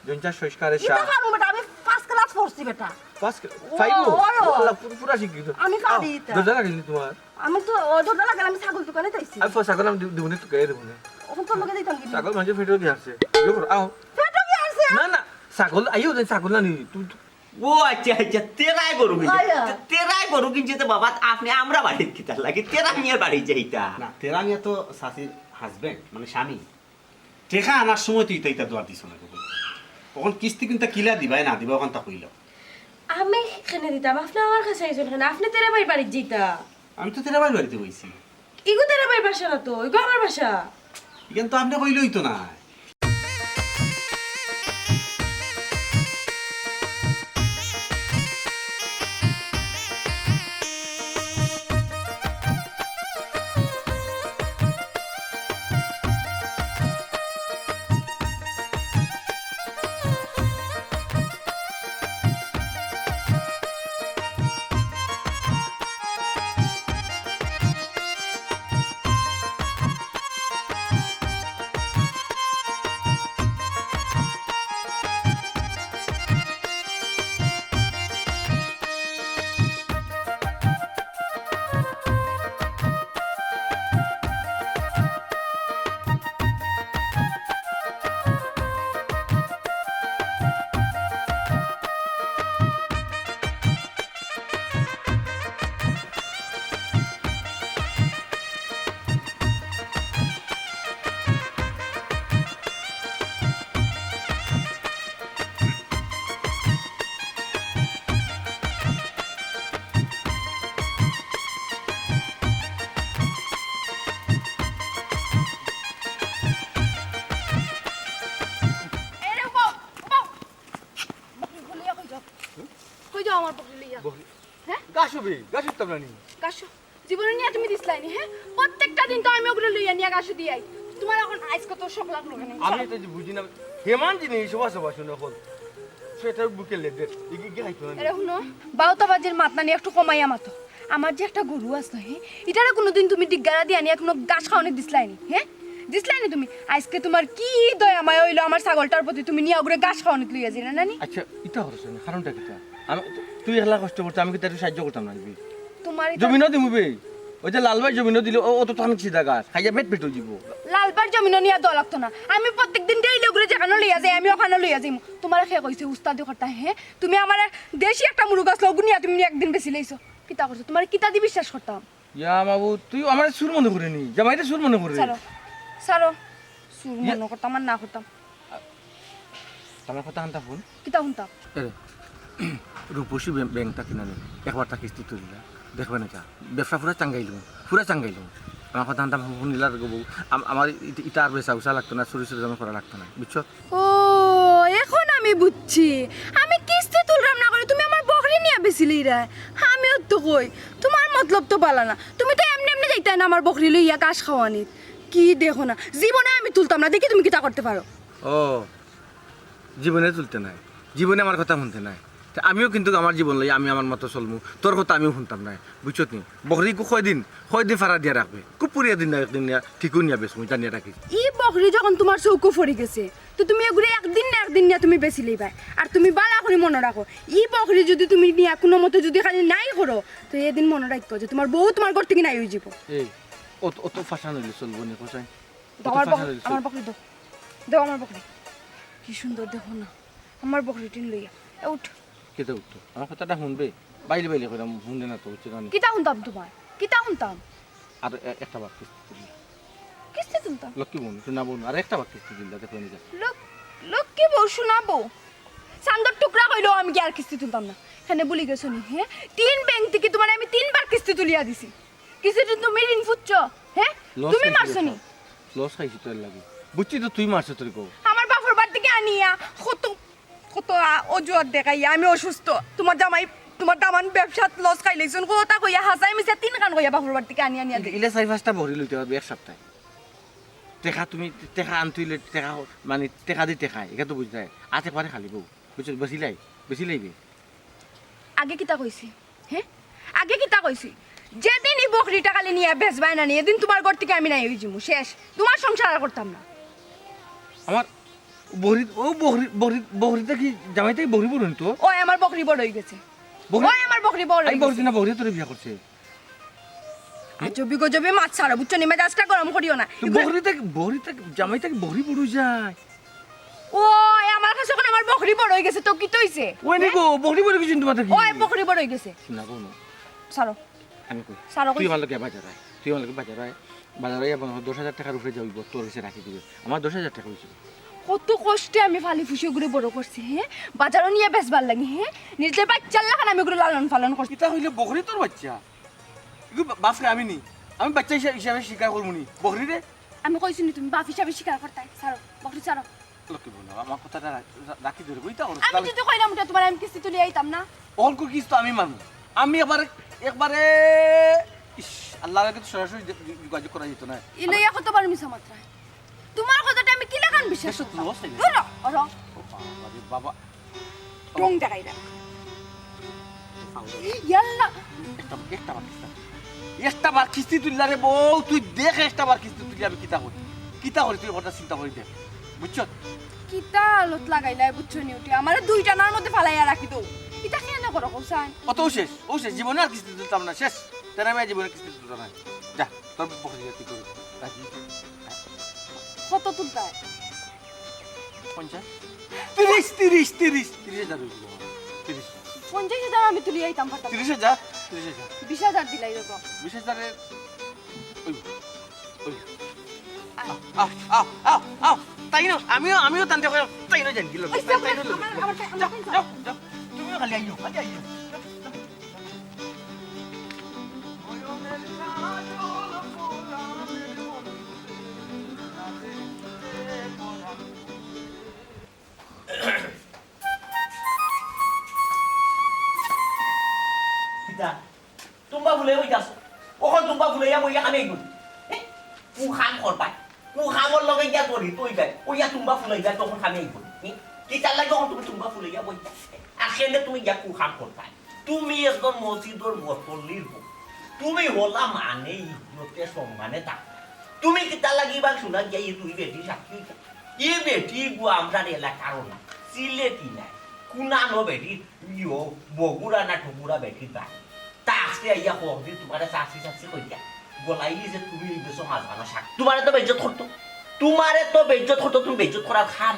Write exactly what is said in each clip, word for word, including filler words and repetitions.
জঞ্চা সংস্কারে ইতা চা। পারমু বেটা, আমি পাঁচ ক্লাস পড়ছি বেটা। পাঁচ ক্লাস? ও, পাইবো? ওই, ও। আল্লাহ, পুরো, পুরা শিক্ষিত। আমি পারি আও, ইতা। দরজা লাগাইলি তোমার? আমি তো ও দরজা লাগাইলে আমি ছাগল দোকানে তাইছি। আমি ফ-, ছাগল আমি দিব, দিব না, তুই দেবো না। অখন তোর লগে দিতাম কি? ছাগল মানুষের ফেটেও দিয়ে আসছে। ইয়ে করো, আও। ফেটেও দিয়ে আসছে? না, না, ছাগল, আইও দেন, ছাগল না নি। তুমি, তুমি ও আচ্ছা, আচ্ছা, তেরাই গরু কিনছে। আয়া। তে-, তেরাই গরু কিনছে তো বাবা, আপনি আমরা বাড়িত কিতার লাগি? তেরা মিয়ার বাড়ি যাইতা। না, তেরা মিয়া তো চাচির husband, মানে স্বামী। টেকা আনার সময় তো ইতা ইতা দোয়ার দিছো না গো। অখন কিস্তি কিনতা কিলা দিবায় না দিবায় অখানতা কইলাও। আমি কেনে দিতাম, আপনে আমার কাছে আইছইন কেনে? আপনে তেরা ভাইর বাড়িত যাইতা। আমি তো তেরা ভাইর বাড়িত বইছি। ইগু তেরা ভাইর বাসা না তো, ইগু আমার বাসা। ইখান তো আপনে কইলে অইতো না। এই রে, উবাও, উবাও। বকরি লইয়া কই যাও? কই যাও আমার বকরি লইয়া? বকরি? হ্যাঁ? গাছ উবি, গাছ উঠতাম না নি। গাছ জীবনে নিয়া তুমি দিছলায়নি, হ্যাঁ? প্রত্যেকটা দিন তো আমি ওগুলো লইয়া নিয়া গাছ দিয়াই। তোমার অখন আইজ কত শখ লাগলো কেনে? আমি এটা যে বুঝি না। হেমান জিনিস, সবা সবা শুনে অখন। সেটা বুকে লেদের। এগিয়ে গিয়ে খাইতো না নি। এরে হুনো, বাউতা বাজির মাত নানি একটু কমাইয়া মাতো। আমার যে একটা গরু আছে, হ্যাঁ? ইটারে কোনোদিন তুমি ডিগ্গারা দিয়া নিয়া কোনো ঘাস খাওয়ানি দিছলায়নি, হ্যাঁ? দিছলায়নি তুমি? আইজকে তোমার কি দয়া মায়া অইলো আমার ছাগলটার প্রতি, তুমি নিয়া ওগুরে ঘাস খাওয়ানিত লইয়া যাইরা নানি? আচ্ছা, ইটা করছ না, কারণটা কিতা? আমি, তুই একলা কষ্ট করতে, আমি কিতা একটু সাহায্য করতাম না, দিবি? তোমার ইটা জমিনও দিমু বে। ওই যে লাল ভাই জমিনও দিলে, ও, ও তো তখন সিধা ঘাস, খাইয়া পেট পেট অই যিবো। লাল ভাইর জমিনও নিয়া দেওয়া লাগতো না। আমি প্রত্যেকদিন ডেইলি ওগুরে যেখানো লইয়া যাই, আমি ওখানো লইয়া যাইমু। তোমারে কে কইছে উস্তাদি করতা, হ্যাঁ? তুমি আমার দেশি একটা মুরগ আছলো, ওগু নিয়া তুমি একদিন বেচিলাইছো। কিতা করছো? তোমারে কিতা দি বিশ্বাস করতাম? ইয়া মাবুদ, তুই আমারে চুর মনে করে নি? জামাইরে চুর মনে করে? ছাড়ো, ছাড়ো। চুর ইয়া মনে করতাম আর না করতাম। আমার কথা হুনতা হুন। কিতা হুনতাম? এরে, রূপসী ব্যাং-, ব্যাংকটা কিনা নি? একবার তা কিস্তি তুলিলা। দেখবে না যা। ব্যবসা পুরা চাঙ্গাইলু, পুরা চাঙ্গাইলু। আমার কথা হুনতাম হুনিলার গো বউ। আম-, আমার ইট-, ইটা আর বেচা উচা লাগতো না, চুরি চুরি আমি করা লাগতো না। বুঝছো? ও, এখন আমি বুঝছি। আমি কিস্তি তুলরাম না করে তুমি আমার বকরি নিয়া বেচিলিরায়। আমিও তো কই, তোমার মতলব তো বালা না। তুমি তো এমনে এমনে যাইতায় না আমার বকরি লইয়া ঘাস খাওয়ানিত। কি দেখো না, জীবনে আমি তুলতাম না, দেখি তুমি কিতা করতে পারো। ও, জীবনে তুলতে নায়, জীবনে আমার কথা হুনতে নায়। তে আমিও কিন্তু আমার জীবন লইয়া আমি আমার মতো চলমু, তোর কথা আমিও হুনতাম নায়, বুঝছত নি? বকরি কু কয়দিন, কয়দিন ফাড়া দিয়া রাখবে, খুব পুরিয়া দিন না একদিন নিয়া ঠিকও নিয়া বেচমু, জানিয়া রাখিস। ই বকরি যখন তোমার চউখো পড়ি গেছে, তো তুমি এগুরে একদিন না একদিন নিয়া তুমি বেচিলাইবায়। আর তুমি বালা করি মনো রাখো, ই বকরি যুদি তুমি নিয়া কুনু মতে যুদি খালি নাই করো, তো এদিন মনো রাখো যে তোমার বউ তোমার ঘর থাকি নাই অই যিবো। এই, অত, অত ফাঁসান অইলে চলবো নি, কসাই? দাও অত আমার ফাঁসান বকরি, অইলে চল- আমার বকরি দাও। দাও আমার বকরি। কি সুন্দর দেখো না, আমার বকরিটিন লইয়া। এ উঠ। কিতা উঠতো? আমার কথাটা হুনবে? বাইলে বাইলে কইরাম, হুনবে না তো, বুঝছো না নি? কিতা হুনতাম তোমার? কিতা হুনতাম? আর এ-, একটা বার কিস্তি তুলি। কিস্তি তুলতাম? লক্ষ্মী বউ, সোনা বউ, আর একটা বার কিস্তি দিল, দেখো নিজে। লক-, লক্ষ্মী বউ, সোনা বউ। চান্দর টুকরা কইলেও আমি কি আর কিস্তি তুলতাম না? এখানে ভুলি গেছো নি, হ্যাঁ? তিন ব্যাংক থাকি তোমারে আমি তিনবার কিস্তি তুলিয়া দিছি। কিস্তিটা তুমি ঋণ ফুটছো, হ্যাঁ? লস তুমি খাইছি মারছো রে নি? সব। লস খাইছি তোর লাগি। বুঝছি তো তুই মারছো তোর গো। আমার বাপর বাড়ি থাকি আনিয়া কত, কত আ-, অজুহাত দেখাইয়া আমি অসুস্থ। তোমার জামাই, তোমার দামান ব্যবসাত লস খাইলাইছইন। কথা কইয়া হাছাই মিছা তিন খান কইয়া বাপর বাড়ি থাকি আনি আনিয়া দে। ইলে চারি পাঁচটা বকরি লইতে পারবে এক সপ্তাহে। টেকা তুমি, টেকা আনতে অইলে টেকা, মানে টেকা দি টেকা, এটা তো বুঝতে হয়। আতে পারে খালি বউ, বুঝছো? বেশি লাই, বেশি লাইবে। আগে কিতা কইছি? হ্যাঁ? আগে কিতা কইছি? যেদিন ই বকরিটা খালি নিয়া বেচবায় না নি, এদিন তোমার ঘর থাকি আমি নাই অই যিমু, শেষ। তোমার সংসার আর করতাম না। আমার বকরি, ও বকরি, বকরি, বকরিটা কি জামাই থাকি বকরি বড় অইতো? ওই আমার বকরি বড় অই গেছে। বকরি? ওই আমার বকরি বড় অই গেছে। বকরি না, বকরি তোরে বিয়া করছে। আজবি গজবি মাত ছাড়ো, বুঝছো নি? মেজাজটা গরম করিও না। তো এগুলা বকরি থাকি, বকরি থাকি, জামাই থাকি বকরি বড় অই যায়। ওই আমার কাছে অখন আমার বকরি বড় অই গেছে, তো কিতা অইছে? ওই নি গো, বকরি বড় অই গেছে তোমার থাকি। ওই বকরি বড় অই গেছে। না গো, না। ছাড়ো। আমি কই? ছাড়ো তুই কই? আমার লগে বাজার আয়। তুই আমার লগে বাজার আয়। বাজার আইয়া দশ হাজার টেকার উপরে যাইব, তোর কাছে রাখি দিবে। আমার দশ হাজার টেকা অইছে। কত কষ্টে আমি ফালি ফুসি ওগুরে বড় করছি, হে? বাজারো নিয়া বেচবার লাগি, হে? নিজের বাইচ্চার লাখান আমি ওগুরে লালন পালন করছি। ইটা অইলে বকরি তোর বাইচ্চা? ইগু বা-, বাফরে আমি নি। আমি বাইচ্চা হিসা-, হিসাবে স্বীকার করমু নি। বকরিরে? আমি কইছি নি তুমি বাফ হিসাবে স্বীকার করতায়? ছাড়ো, বকরি ছাড়ো। লক্ষ্মী বইন, আমার কথাটা রা-, রা-, রাখি ধরবো, ইটা করো। আমি যদি কইলাম উঠে তোমার আমি কিস্তি তুলিয়া আইতাম না। অখন কিস্তি আমি মারমু। আমি একবারে, একবারে, ইস, আল্লাহর লগে তো সরাসরি যে-, যে-, যোগাযোগ করা যেত না। ইলইয়া কতবার মিছা মাতরায়। তোমার কথাটা আমি কিলাখান বিশ্বাস করতাম? দূর হ, অর। ও বাবা রে বাবা। ঢং দেখাইরা। ইয়াল্লা। একটা, একটা বার কিস্তি, একটা বার কিস্তি তুললা রে বউ, তুই দেখ একটা বার কিস্তি তুললে আমি কিতা করি, কিতা করি তুই কথা চিন্তা করি দেখ, বুঝছস? কিতা আলত লাগাইলায় বুঝছো নি উঠি? আমারে দুইটানার মধ্যে ফালাইয়া রাখি দেও। ইটা কেনে করো কও চাইন? অত শেষ, ও শেষ, জীবনে আর কিস্তি তুলতাম না, শেষ। তেরা আমি জীবনে কিস্তি তুলতাম না। যা, তোর পকেটে তুই করে দে। রাখি। কত তুলতায়? পঞ্চাশ? তিরিশ, তিরিশ, তিরিশ, তিরিশ হাজার অইবো। তিরিশ। পঞ্চাশ হাজার আমি তুলিয়া আইতাম পারতাম। তিরিশ হাজার? তিরিশ হাজার। বিশ হাজার দিলাই দেবো। বিশ হাজারে অইবো, অইবো। আহ, আহ, আহ, আহ, আহ। তাই না? আমিও, আমিও তানতে কই, তাই না জানি কি লাগে? ওই তাই, তাই না আমার, লাগে। আমার, আমার, যাও, আমার, যাও, যাও। তুমিও খালি আইও, খালি আইও। কিতা? তুম্বা ফুলে বইতাছ। অখন তুম্বা ফুলাইয়া বইয়া কামে আইব। হে? কু কাম করবায়। কু কামর লগে গিয়া জড়িত অইবায়। অইয়া তুম্বা ফুলাইবায় তখন কামে আইব। হে? কিতার লাগি অখন তুমি তুম্বা ফুলাইয়া বইতাছ? আর কেনে তুমি গিয়া কু কাম করতায়? তুমি একজন মসজিদর মুসল্লির বউ। তুমি হলা মানে ইজ্জতে সম্মানে থাকতায়। তুমি কিতার লাগি ইবার শুনা গিয়া ই দুই বেটি সাক্ষী অইতা? ই বেটি গু আমরার এলাকারও না, সিলেটি নায়, কুনানো বেটি, ইয়ো, বগুড়া না ঠগুড়া বেটির বাড়ি। তা আজকে আইয়া কও দি তুমারে সাক্ষী সাক্ষী কইয়া, গলাইলি যে তুমি অই গেছো মাঝখানো সাক্ষী। তুমারে তো বেইজ্জত করতো, তুমারে তো বেইজ্জত করতো, তুমি বেইজ্জত করার কাম।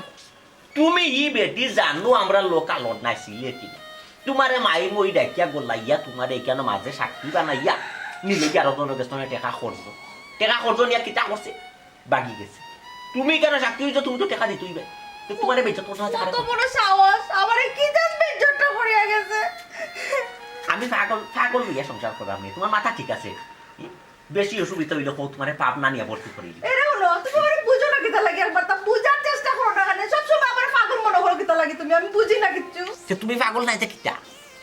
তুমি ই বেটি জানো আমরার লোকালর নায়, সিলেটি নায়। তুমারে মাই মই ডাকিয়া গলাইয়া তুমারে ইখানো মাঝে সাক্ষী বানাইয়া নিলে কি আরো জনর গেছ থনে টেকা খরচ। টেকা খরচ নিয়া কিতা করছে? ভাগি গেছে। তুমি কেনে সাক্ষী অইছো? তুমি তো টেকা দিতে অইবে। তে তুমারে বেইজ্জত করতে অইছে, কত বড় সাহস! আমারে কি জাত বেইজ্জতটা করিয়া গেছে। আমি পাগল, পাগল অইয়া সংসার কররাম নি। তুমার মাথা ঠিক আছে? হুম? বেশি অসুবিধা অইলে কও, তুমারে পাবনা নিয়া ভর্তি করি দিমু। এরে হুনো, তুমি আমারে বুঝো না কিতার লাগি? একবার তা বুঝার চেষ্টা করো না কেনে? সব সময় আমারে পাগল মনে করো কিতার লাগি তুমি? আমি বুঝি না কিচ্ছু। তে তুমি পাগল নায় তে কিতা?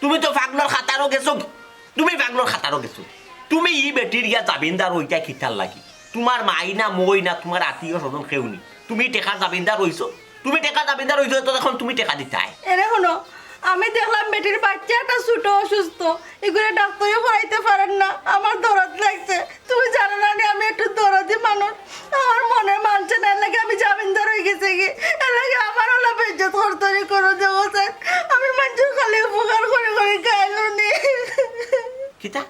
তুমি তো পাগলর খাতারও গেছো, তুমি পাগলর খাতারও গেছো। তুমি ই বেটির ইয়া জামিনদার অইতায় কিতার লাগি? তুমার মাই না, মই না, তুমার আত্মীয় স্বজন কেউ নি। তুমি টেকার জামিনদার অইছো, তুমি টেকার জামিনদার অইছো, তো অখন তুমি টেকা দিতায়। এরে হুনো, আমি দেখলাম বেটির বাইচ্চা একটা ছোট অসুস্থ, ইগুরে ডাক্তারিও করাইতে পারের না, আমার দরদ লাগছে। তুমি জানো না নি আমি একটু দরদি মানুষ, আমার মনে মানছে না, এর লাগি আমি জামিনদার অই গেছি গি, এর লাগি আমার অলা বেইজ্জত করতারি করো যে ও স্যার, আমি মানষর খালি উপকার করি করি গাইলু নি। কিতা?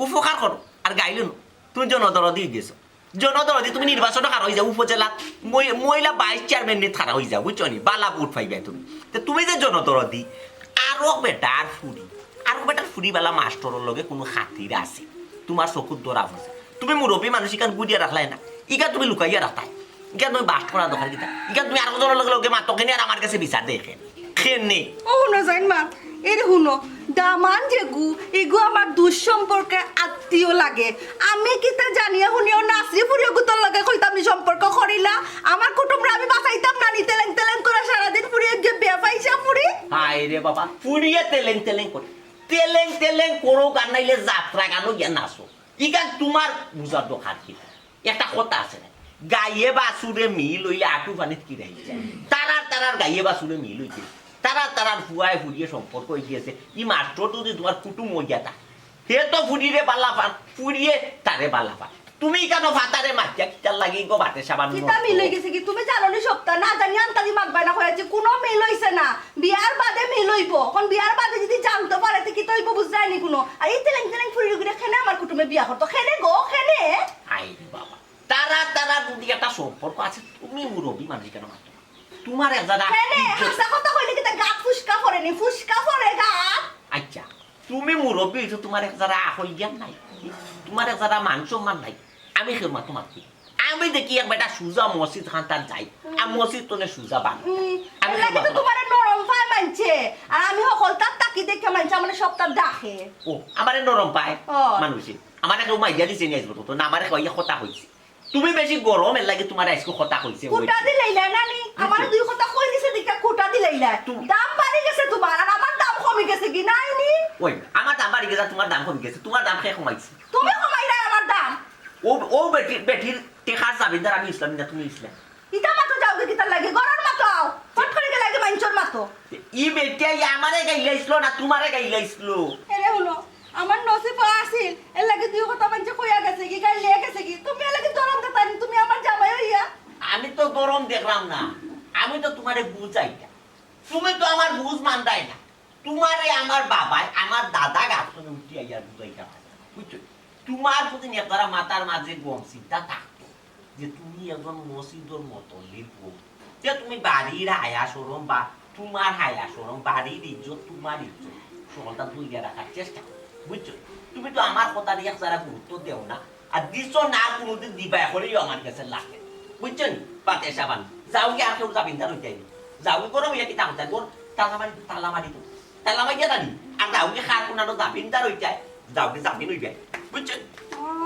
উপকার করো আর গাইলু নি? তুমি জনদরদি অই গেছো। জনদরদি তুমি নির্বাচনো খাড়া অই যাও, উপজেলাত মহি-, মহিলা ভাইস চেয়ারম্যান নিত খাড়া অই যাও, বুঝছো নি? বালা ভোট পাইবায় তুমি। তে তুমি যে জনদরদি, আরক বেটার ফুরি, আরক বেটার ফুরি বালা মাস্টরর লগে কুনু খাতির আছে? তুমার চকুত ধরা পড়ছে। তুমি মুরব্বি মানুষ, ইখান গুজিয়া রাখলায় না, ইখান তুমি লুকাইয়া রাখতায়। ইখান তুমি বাস্ট করা দরকার কিতা? ইখান তুমি আরক জনর লগে লগে মাতো কেনে আর আমার গেছে বিচার দেও কেনে? কেনে? ও হুনো জাইন মা, এরে হুনো, দামান যেগু, ইগু আমার দূর সম্পর্কে আত্মীয় লাগে। আমি কিতা জানিয়া হুনিয়া নাসরি ফুরিও গুতর লগে কইতাম নি সম্পর্ক করিলা? আমার কুটুমরে আমি বাচাইতাম না নি, তেলেং তেলেং করি সারাদিন ফুরিয়ে যে বেফাইসা ফুরি। হায় রে বাবা, ফুরিয়ে তেলেং তেলেং করে। তেলেং তেলেং করো গান নাইলে যাত্রা গানো গিয়া নাচো। ইখান তুমার বুঝার দরকার কিতা? একটা কথা আছে না, গাইয়ে বাছুরে মিল অইলে আটু পানিত কিরাই যায়। তারার তারার গাইয়ে বাছুরে মিল অইছে, তারার তারার ফুয়ায় ফুরিয়ে সম্পর্ক অই গেছে। ই মাস্টর যদি তুমার কুটুম অইয়া থাকে, হে তো ফুরিরে বালা পার, ফুরিয়ে তারে বালা পার। তুমি কেনে ফাতারে মাতিয়া কিতার লাগি গো বাতে সাবান কিতা মিল অইগেছে কি? তুমি জানো নি সবটা? না জানি আন্তাজি মাতবায় না কইয়াছি, কুনু মিল অইছে না। বিয়ার বাদে মিল অইবো। অখন বিয়ার বাদে যুদি জানতো পারে, তে কিতা অইবো বুঝরায় নি কুনু। আর ই তেলেং তেলেং ফুরির গিরে কেনে আমার কুটুমে বিয়া করতো? কেনে গো, কেনে? আই রে বাবা, তারা তারা যুদি একটা সম্পর্ক আছে, তুমি মুরব্বি মানুষ কেনে মাতো না? তুমার এক জারা কেনে? ইজ্জত হাছা কথা কইলে কিতা গাত ফুসকা পড়ে নি? ফুসকা পড়ে গাত। আইচ্ছা, তুমি মুরব্বি অইছো, তুমার এক জারা আকল জ্ঞান নাই, তুমার এক জারা মান সম্মান নাই। আমি কেউর মাতো মাতি, আমি দেখি এক বেটা সুজা মসজিদ খান্তাত যাই, আর মসজিদ তনে সুজা বান। হুম, আমি এর লাগি তো তুমারে নরম পায় মানষে। আর আমি হকলতার তাকি দেখে মানষে আমারে সবতা ডাকে। ও, আমারে নরম পায় ও। মানুষে। আমারে কেউ মাইয়া দিছে নি আইজ পর্যন্ত, না আমারে কইয়া কথা কইছে। তুমি বেশি গরম, এর লাগি তুমারে আইজকু কথা কইছে। কুটা দিলাইলা না নি? আমারে দুই কথা কই দিছে দেখিয়া কুটা দিলাইলা। দাম বাড়ি গেছে তুমার, আর আমার দাম কমি গেছে কি নাই নি? ওই, আমার দাম বাড়ি গেছে, তুমার দাম কমি গেছে। তুমার দাম কে কমাইছে? তুমি কমাইরায় আমার দাম। ও, ও বেটির, বেটির টেকার জামিনদার আমি ইছলাম না, তুমি ইছলায়। ইতা মাতো যাওগি কিতার লাগি? ঘরর মাতো আও। ফট করি গেলাগি মানষর মাতো। ই বেটিয়ে আমারে গাইলাইছলো না তুমারে গাইলাইছলো? এরে হুনো, আমার নসিবো আছিল, এর লাগি দুই কথা মানষে কইয়া গেছে কি, গাইলিয়া গেছে কি? তুমি এর লাগি দরম দেতায় নি, তুমি আমার জামাই অইয়া। আমি তো দরম দেখরাম না, আমি তো তুমারে বুঝাইতাম। তুমি তো আমার বুঝ মানরায় না। তুমারে আমার বাবায়, আমার দাদা গাছ তনে উঠি আইয়া বুঝাইতাম, বুঝছো? তুমার যুদি একবারা মাথার মাঝে গম চিন্তা থাকতো যে তুমি একজন মসজিদর মতল্লির বউ, যে তুমি বাড়ির হায়া শরম বা তুমার হায়া শরম, বাড়ির ইজ্জত, তুমার ইজ্জত, সকলতা ধইয়া রাখার চেষ্টা করো, বুঝছো? তুমি তো আমার কথারে একবারা গুরুত্ব দেও না, আর দিছো না, কুনুদিন দিবায় করিও আমার গেছে লাগে, বুঝছো নি? পাতে সাবান, যাওগি আর কেউ জামিনদার অইতায় নি, যাওগি গরম অইয়া কিতা করতায়, গর তালা মারি, তালা মারি তো। তালা মারিয়া জানি। আর যাওগি খার কোনানো জামিনদার অইতায়, যাওগি জামিন অইবায়। বুঝছো?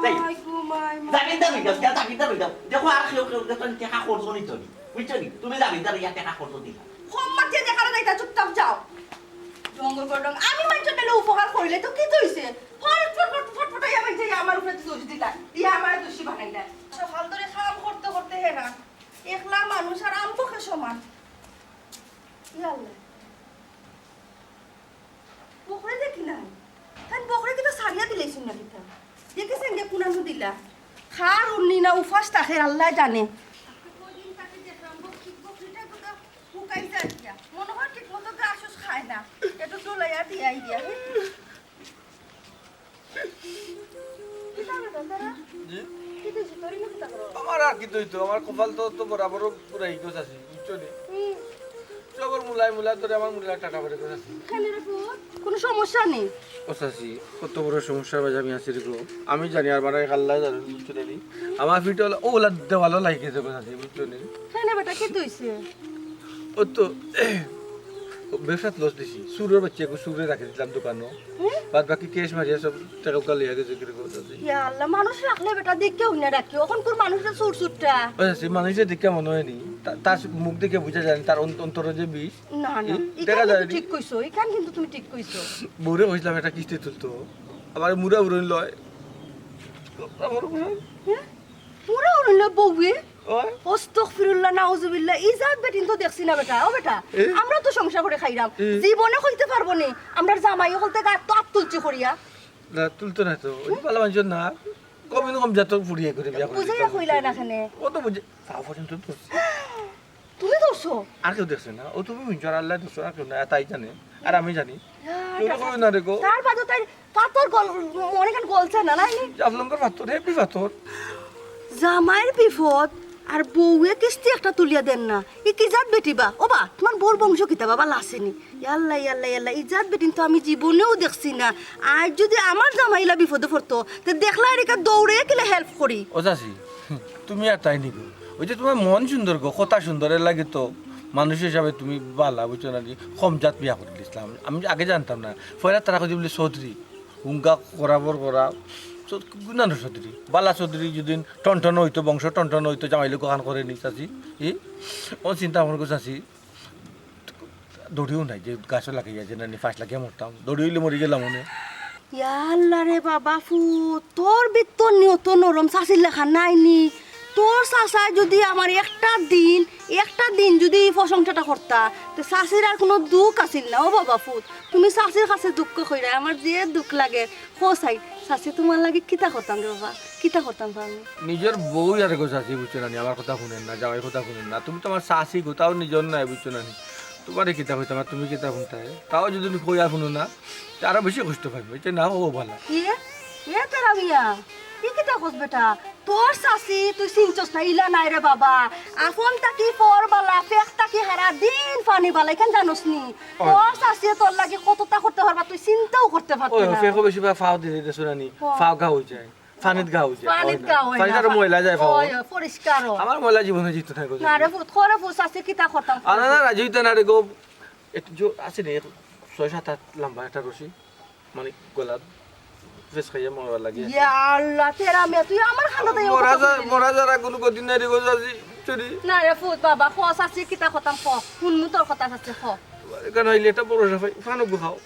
যাই। আই গো মাই মা। জামিনদার অইযাও, যা জামিনদার অইযাও। দেখো আর কেউ কেউ দেখো টেকা খরচ নিত নি। বুঝছো নি? তুমি জামিনদার অইয়া টেকা খরচ দিলা। কম মাতিয়া দেখা না যাইতা, চুপচাপ যাও। জঙ্গল করে ডং। আমি মানষর নাইলে উপকার করিলে তো কিতা অইছে? ফট ফট ফট ফট ফটাইয়া মানষে আমার উপরে দোষ দিলা। দিয়া আমার দোষী বানাইলা। সকাল ধরে কাম করতে করতে হেরা। একলা মানুষ আর আম পোকা সমান। ইয়া আল্লাহ। বকরে দেখি নাই। তাইন বকরে কিতা ছাড়িয়া দিলাইছইন না কিতা? দেখি সেন যে কুনানো দিলা। খার উন্নি না উপাস থাকে আল্লায় জানে। কয়দিন তাকে দেখলাম, বকরি, বকরিটা কোথা হুকাই যায় গিয়া। মনে হয় ঠিক মতো ঘাস উস খায় না। একটু ডলাইয়া দিয়াই দিয়া। কিতা বেটা তারা? জি? কিতা অইছে? তোর ইনো কিতা করো? আমার আর কিতা অইতো, আমার কপাল তো, তো বরাবরও পুরাই গো চাচি, বুঝছো নি? হুম। সবর মুলাই মুলাই ধরে আমার মুলাই টাটা পড়ে গো চাচি। কেন রে পুত? কোনো সমস্যা নি? ও চাচি, কত বড় সমস্যার মাঝে আমি আছি রে গো। আমি জানি আর মানে আল্লায় জানে, বুঝছো নি? আমার পিঠে ওলা, ওলা দেওয়ালও লাগি গেছে গো চাচি, বুঝছো নি? কেন বেটা, কিতা অইছে? ও তো, ও ব্যবসাত লস দিছি। চুরর বাচ্চাগু চুররে রাখি দিলাম দোকানো। হুম? বাদ বাকি ক্যাশ মারিয়া সব টেকা উকা লইয়া গেছে কিরে কথা আছে। ইয়া আল্লাহ, মানুষ রাখলে বেটা দেখিয়া হুনিয়া রাখিও। অখনকুর মানুষরে চুর চুরটা। ওই আছে, মানুষরে দেখিয়া মনো অয় নি। তা-, তার মুখ দেখিয়া বুঝা যায় নি, তার অন্ত-, অন্তরো যে বিষ। না, না, ই, ইখান দেখা যায় কিন্তু নি। ঠিক কইছো, ইখান কিন্তু তুমি ঠিক কইছো। বউরে কইছিলাম একটা কিস্তি তুলতো। আবার মুড়া উড়ন লয়। আমার হ্যাঁ? মুড়া উড়ন লয় বউয়ে? ওই। আস্তাগফিরুল্লাহ, নাউজুবিল্লাহ, ই জাত বেটিন তো দেখছি না বেটা। ও বেটা, এ? আমরা তো সংসার করি খাইরাম। এ? জীবনে কইতে পারবো নি, আমরার জামাই অকলতে গাত তো আত তুলছি করিয়া। না, তুলতো না তো। ওই যে ভালা মানুষ না। কম ইনকাম জাত ফুরিয়ে করে বিয়া করে বুঝাইয়া দিতাম। কইলা না কেনে? ও তো বুঝে, তাও পর্যন্ত ধরছি। তুমি ধরছো? আর কেউ দেখছে না। ও তুমি হুনছো, আর আল্লায় ধরছো, আর কেউ না, তাই জানে। আর আমি জানি। ইয়া, কেউ তো তা-, কইও না রে গো। তার বাদে তাই পাথর গল-, মনে কেন গলছে না, নাই নি? জাফলংর পাথর, হেভি পাথর। জামাইর বিপদ আর বউয়ে কিস্তি একটা তুলিয়া দেন না। ই কি জাত বেটি বা? ও বা, তোমার বউর বংশ কিতা বা, ভালা আছে নি? ইয়াল্লা, ইয়াল্লা, ইয়াল্লা, ই জাত বেটিন তো আমি জীবনেও দেখছি না। আর যদি আমার জামাই ইলা বিপদে পড়তো, তে দেখলা এরিকা দৌড়ে কিলা help করি। ও চাচি, তুমি আর তাই নি গো। ওই যে তোমার মন সুন্দর গো, কথা সুন্দর, এর লাগি তো মানুষ হিসাবে তুমি ভালা, বুঝছো না নি? কম জাত বিয়া করি দিছিলাম। আমি আগে জানতাম না। পয়লা তারা কইছে বলে চৌধুরী। হুঙ্গা করাবর করা, চ-, গুণানো চৌধুরী। বালা চৌধুরী যদি টনটন অইতো, বংশ টনটন অইতো, জামাই লোক খান করে নি চাচি। ই? ও চিন্তা ভাবনা করে চাচি। দড়িও নাই যে গাছও লাগাইয়া যে নানি ফাঁস লাগিয়া মরতাম। দড়ি অইলে মরি গেলাম মনে। ইয়া আল্লাহ রে বাবা ফুত, তোর ভিতর নি অত নরম চাচির লেখা নাই নি। তোর চাচায় যদি আমার একটা দিন, একটা দিন যদি ই প্রশংসাটা করতা, তে চাচির আর কোনো দুখ আছিল না। ও বাবা ফুত, তুমি চাচির কাছে দুঃখ কইরায়, আমার যে দুখ লাগে। কও চাই, চাচি তোমার লাগি কিতা করতাম রে বাবা? কিতা করতাম পারমু? নিজর বউ আর গো চাচি, বুঝছো না নি? আমার কথা হুনইন না, জামাইর কথা হুনইন না। তুমি তো আমার চাচি গো, তাও নিজর নায়, বুঝছো না নি? তুমারে কিতা কইতাম আর তুমি কিতা হুনতায়? তাও যুদি কই আর হুনো না, তে আরো বেশি কষ্ট পাইমু। ইটা না অওয়া ভালা। এ, এ তেরা মিয়া, ই কিতা কস বেটা? তোর চাচি তুই চিনছস না, ইলা নায় রে বাবা। আপন থাকি পর বালা, পেট থাকি হারা দিন পানি বালা, ইখান জানোস নি? ওই। তোর চাচিয়ে তোর লাগি কততা করতে পারবা, তুই চিন্তাও করতে পারতে ওই, না। ফেকো বেশি বা ফাও দিলে দেছো না নি? ও। ফাও ঘা অই যায়। পানিত ঘা অই যায়। পানিত ঘা অয় না। পানিত আরো ময়লা যায়, ফাও। ওই, ওই, পরিষ্কার অয়। আমার ময়লা জীবনে যিতো না গো। না রে পুত, করে পুত, চাচি কিতা করতাম? আরে না, রাজি অইতা না রে গো। একটু জো-, আছে নি, এক ছয় সাত হাত লম্বা একটা রশি, মানে গলাত ফেস খাইয়া মরার লাগে। ইয়া আল্লাহ, তেরা মিয়া, তুই আমার খানো দেয় মরা কথা যা-, কইলি। মরা যারা কোনো গতি নাই রে গো, চাচি, চুরি। না রে পুত, বাবা, ক চাচি কিতা করতাম, ক। হুনমু তোর কথা চাচি, ক। এখানে হইলে একটা বড় সাফাই, ফানো গো খাও।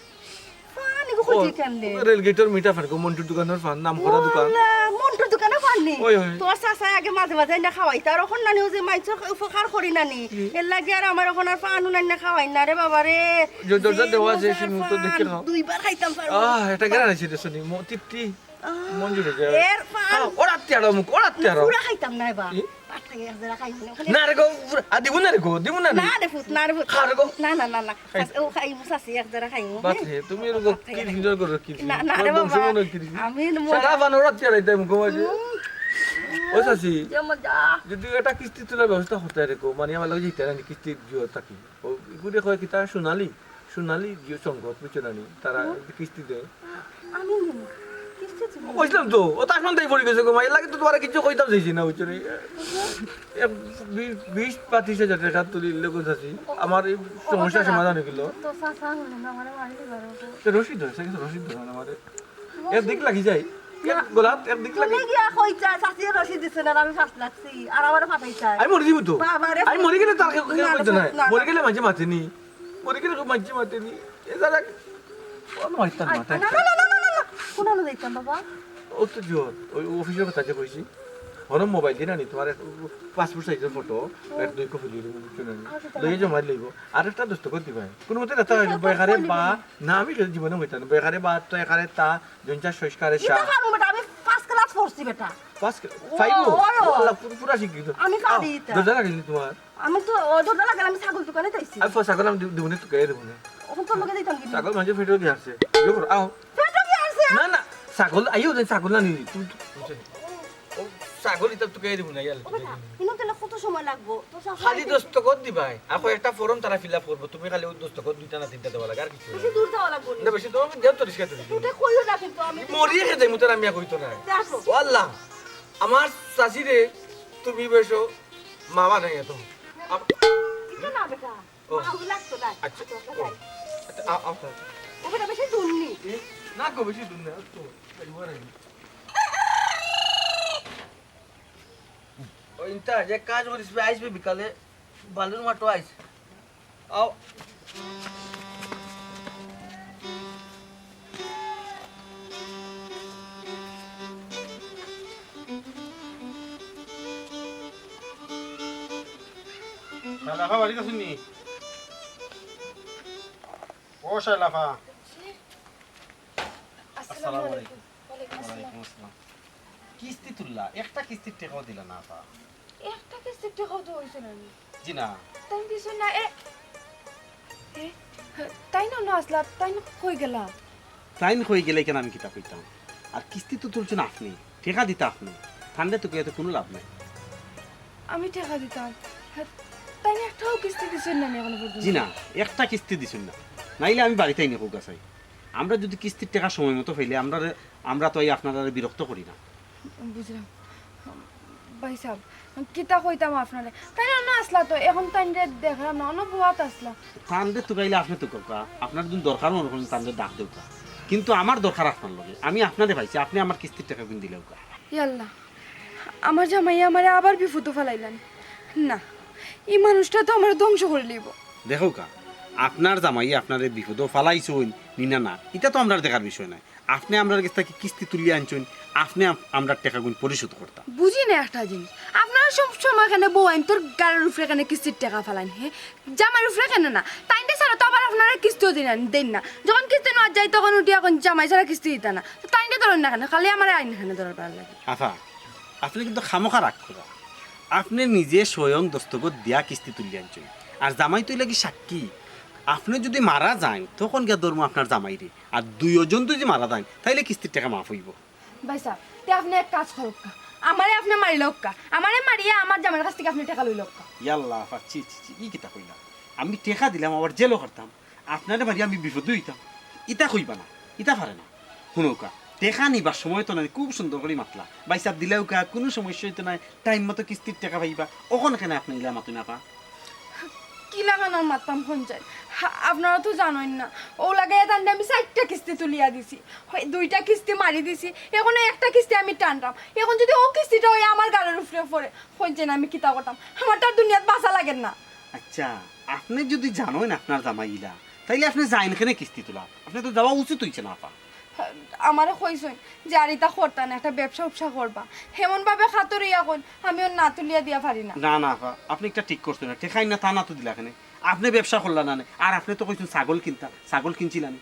পানি গো কইতে ও, কেমনে? রেলগেটর মিঠা পান গো, মন্টুর দোকানর পান, নাম করা দোকান। ওলা, মন্টুর দোকানর পান নি? ওই, ওই। তোর চাচায় আগে মাঝে মাঝে আইনা খাওয়াইতা, আর অখন নানি অউ যে মাইনষর উপকার করি নানি। হুম। এর লাগি আর আমার অখন আর পান উনাইনা খাওয়াইন না রে বাবা রে। যে দরজা যে দেওয়া আছে, মজার সেই মুহূর্তে দেখে পান, খাও। দুইবার খাইতাম পারমু। আহ, এটা গেরা নাইছে রে শুনি, ম-, তৃপ্তি। আহ, মঞ্জুর হয়ে যায়। এর পান। খাও, ওরা তেরো মুখ, ওরা তেরো। পুরা খাইতাম না এবার। কি? পাঁচ টাকা এক জোড়া খাইমু না। না রে গো, পুরা, আ, দিমু না রে গো, দিমু না রে। না রে পুত, না রে পুত। খা রে গো। না, না, না, না। খাই। ও খাইমু, চাচি, এক জোড়া খাইমু, না হ্যাঁ? রে, তুমি এরকম বাপ রে। কিরকির করো, কিরকির। না, না রে তোমার বংশ বাবা। মনে হয় কিরকির। আমি মজা সারা বানর রাত চালাইতে মুখো মাঝে। হুম। ও চাচি, যে মজা। যদি একটা কিস্তি তোলার ব্যবস্থা করতে রে গো, মানে আমার লগে যেতে না, কিস্তি দিও থাকি। ও, এগুলি কয় কিতা সোনালি, সোনালি জিও সংঘ, বুঝছো না নি? তারা হুম। কিস্তি দেয়। আমি নিমু। কিস্তি তুমি? কইছিলাম তো, ও তো আসমান তাই পড়ে গেছে গো, মাই লাগে তো তোমার কিছু কইতাম চাইছি না, বুঝছো নি? এক বিশ, বিশ বা ত্রিশ হাজার টাকা তুলি লোক চাচি, আমার এই ও, সমস্যা ওটা সমাধান হয়ে গেল। তো চাচা হলো না, আমারে মারি দিবার ওটা। তো রশিদ ধরে, সে কিন্তু রশিদ ধরে না আমারে। এক দিক লাগি যাই, এক না। গোলাপ, এক দিক লাগি। তুমি গিয়া কই চাই, চাচিয়ে রশিদ দিছে না, আমি ফাঁস লাগছি, আর আমারে ফাটাই চাই। আমি মরে যাবো তো। বাবা রে। আমি মরে গেলে তার কেউ, কেউ না, না, কইতো না। না, না। মরে গেলে মাঝে মাতে নি। মরে গেলে কেউ মাঝে মাতে নি। এ দাদা, কোনো মারতাম না, আচ্ছা, না, না, না, না, না, না, না। কোন আলো যাইতাম বাবা? ও তো জোর, ওই অফিসের কথা যে কইছি। হনো মোবাইল দিয়ে না নি, তোমার এক পাসপোর্ট সাইজের ফটো, এক দুই কপি দিয়ে দেবো, বুঝছো না নি? আচ্ছা, লইয়া তাহলে। জমা লইব। আর একটা দোস্ত করতে পারে। কোনো মতে না, তাই আচ্ছা, বয়খারে পাসপোর্ট বা, না, আমি জীবনে হইতাম না। বয়খারে বা, তো এখানে তা, জঞ্চা শেষ করে এটা চা। পারবো বেটা, আমি ফার্স্ট ক্লাস পড়ছি বেটা। First class? ও, পাইবো? ও, ও। আল্লাহ, পুরো, পুরা শিক্ষিত। আমি পারি আও, এটা। দরজা লাগাইনি তোমার। আমি তো ও দরজা লাগালে আমি ছাগল দোকানে যাইছি। আমি ফ-, ছাগল আমি দিব, দিব না, তুই দে না। এখন তোর লগে দিতাম কি? ছাগল মাঝে ফেটে গিয়ে আছে। ইয়ে করো, আও। ফেটে গিয়ে আছে? না, না, ছাগল, আইও রে, ছাগল না নিবি। তুই, তুই, তুই, ও, ছাগল এটা তুই দিব না, ইয়ার। ও বেটা, ইনো তাহলে কত সময় লাগবো? তোর সব খালি খাইতে দস্তখত দিবাই। আর কয়েকটা ফর্ম তারা ফিল আপ করবো। তুমি খালি ওই দস্তখত দুইটা না তিনটা দেওয়া লাগে, আর কিছু না। বেশি দূর যাওয়া লাগবো না। না, বেশি দূর আমি দেও তো রিক্সা ধরি। এটা কইও না কিন্তু আমি মরিয়ে খেতে মুতে আমি আর কইতো না। দেখো। ও আল্লাহ, আমার চাচিরে তুমি বেশো মামা নাই এত। আপ- এটা না বেটা, ও। মা ওগুলো লাগতো না। আচ্ছা, আচ্ছা, ও। আচ্ছা। আচ্ছা, আ-, আ-, ও বেটা বেশি দূর নি। এ, না গো, বেশি দূর না, তো, এই ওরে। ও ইন্তা, যে কাজ করিস বে, আইস বে বিকালে, বালুর মাঠো আইস। আও। শালাফা বাড়িত আছইন নি? ও শালাফা। আসসালামু আলাইকুম। ওয়ালাইকুম আসসালাম। ওয়ালাইকুম আসসালাম। কিস্তি তুললা, একটা কিস্তির টেকাও দিলা না, আপা। একটা কিস্তির টেকাও তো অইছে না নি। জি না। তাইন দিছইন না, এ, এ, তাইন অনো আছলা, তাইন কই গেলা? তাইন কই গেলা, ইখান আমি কিতা কইতাম? আর কিস্তি তো তুলছইন আপনে, টেকা দিতা আপনে, তানরে তুকাইয়া তো কুনু লাভ নাই। আমি টেকা দিতাম, তাইন একটাও কিস্তি দিছইন না নি অখনো পর্যন্ত? জি না, একটা কিস্তি দিছইন না, নাইলে আমি বাড়িত আইনি কউক্কা চাই। আমরা যুদি কিস্তির টেকা সময় মতো পাইলে আমরারে, আমরা তো এই আপনারারে বিরক্ত করি না। বুঝলাম। ভাইসাব, কিতা কইতাম আপনারে? তাইন অনো আছলা তো, অখন তাইনরে দেখলাম না, অনো বওয়াত আছলা। তানরে তুকাইলে আপনে তুকাউক্কা, আপনার যুদি দরকার মনো করইন তানরে ডাক দেউক্কা। কিন্তু আমার দরকার আপনার লগে, আমি আপনারে পাইছি, আপনে আমার কিস্তির টেকাগুইন দিলাউক্কা। ইয়াল্লা, আমার জামাইয়ে আমারে আবার বিপদো ফালাইলান। না, ই মানুষটা তো আমারে ধ্বংস করিলিবো। দেখউক্কা, আপনার জামাইয়ে আপনারে বিপদো ফালাইছইন নি না, না, ইটা তো আমরার দেখার বিষয় নায়। আপনে আমরার গেছ থাকি কিস্তি তুলিয়া আনছইন, আপনে আম-, আমরার টেকাগুইন পরিশোধ করতা। বুঝি না একটা জিনিস, আপনারা সব সময় কেনে বউয়াইন্তর গাড়র উপরে কেনে কিস্তির টেকা ফালাইন, হে? জামাইর উপরে কেনে না? তাইনরে ছাড়া তো আবার আপনারা কিস্তিও দেইন না, দেইন না। যখন কিস্তি নেওয়াত যাই, তখন উঠি অখন জামাই ছাড়া কিস্তি দিতা না। তো তাইনরে ধরইন না কেনে, খালি আমারে আইন কেনে ধরার পারার লাগি। আফা, আপনে কিন্তু খামোখা রাগ করা। আপনে নিজে স্বয়ং দস্তখত দিয়া কিস্তি তুলি আনছইন, আর জামাই তো ইলাগি সাক্ষী। আপনে যুদি মারা যাইন, তখন গিয়া ধরমু আপনার জামাইরে। আর দুইওজন যুদি মারা যাইন, তাইলে কিস্তির টেকা মাফ অইবো। ভাইসাব, তে আপনে এক কাজ করউক্কা, আমারে আপনে মারিলাউক্কা, আমারে মারিয়া আমার জামাইর কাছ থাকি আপনে টেকা লইলাউক্কা। ইয়াল্লা, আফা, ছি, ছি, ছি, ই কিতা কইলা? আমি টেকা দিলাম, আবার জেলও খাটতাম, আপনারে মারিয়া আমি বিপদো অইতাম? ইতা কইবা না, ইতা পারে না। হুনউক্কা, টেকা নিবার সময় তো নায়, খুব সুন্দর করি মাতলা, ভাইসাব দিলাউক্কা, কুনু সমস্যা অইতো নায়, টাইম মতো কিস্তির টেকা পাইবা, অখন কেনে আপনে ইলা মাতইন আফা? কিলাখান আর মাততাম কইন চাইন, আপনারা তো জানইন না, অউ লাগাইয়া তানরে আমি চাইরটা কিস্তি তুলিয়া দিছি, অউ দুইটা কিস্তি মারি দিছি, অখন একটা কিস্তি আমি টানরাম, অখন যুদি অউ কিস্তিটা অইয়া আমার ঘাড়র উপরে পড়ে, কইন চাইন আমি কিতা করতাম? আমার তো আর দুনিয়াত বাঁচা লাগের না। আচ্ছা, আপনে যুদি জানইন আপনার জামাই ইলা, তাইলে আপনে যাইন কেনে কিস্তি তুলাত? আপনে তো যাওয়া উচিত অইছে না আফা। আমারে কইছইন যে আর ইতা করতা না, একটা ব্যবসা-উবসা করবা। এমন ভাবে খাতর অইয়া কইন, আমি অউ না তুলিয়া দিয়া পারি না। না, না, আফা, আপনে ইটা ঠিক করছইন না। টেকা আইনা তানা তো দিলা কেনে? আপনে ব্যবসা করলা না নে, আর আপনে তো কইছইন ছাগল কিনতা, ছাগল কিনছিলা নি?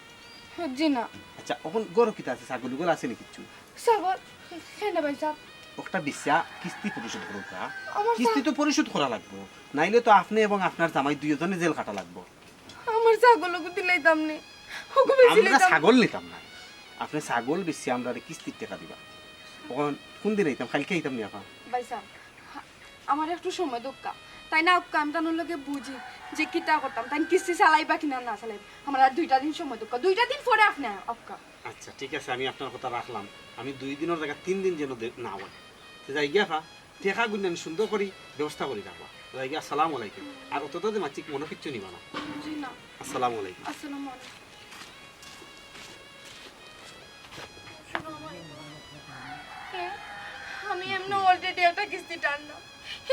জি না। আচ্ছা, অখন ঘরো কিতা আছে? ছাগল-উগল আছে নি কিচ্ছু? ছাগল? কেনে ভাইসাব? অউটা বেচিয়া কিস্তি পরিশোধ করউক্কা। আমার ছা- কিস্তি তো পরিশোধ করা লাগবো, নাইলে তো আপনে এবং আপনার জামাই দুইওজনে জেল খাটা লাগবো। আমার ছাগল অগু দিলাইতাম নি, অগু বেচিলাইতাম। আমরা ছাগল নিতাম না, আপনে ছাগল বেচিয়া আমরারে কিস্তির টেকা দিবা। অখন কুনদিন আইতাম? কাইলকে আইতাম নি আফা? ভাইসাব, আমারে একটু সময় দেউক্কা, তাইন আউক্কা, আমি তানর লগে বুঝি যে কিতা করতাম, তাইন কিস্তি চালাইবা কিনা না চালাইবা, আমারে আর দুইটা দিন সময় দেউক্কা, দুইটা দিন পরে আপনে আউক্কা। আচ্ছা, ঠিক আছে, আমি আপনার কথা রাখলাম। আমি দুই দিনর জাগাত তিন দিন যেন দে-, না অয়। তে যাইগি আফা, টেকা গুইন্না সুন্দর করি ব্যবস্থা করি রাখবা। যাইগি, আসসালামু আলাইকুম। আর অততা যে মাতছি মনো কিচ্ছু নিবা না। জি না। আসসালামু আলাইকুম। আসসালামু আলাইকুম। হুনো, আমি এমনে already একটা কিস্তি টানলাম,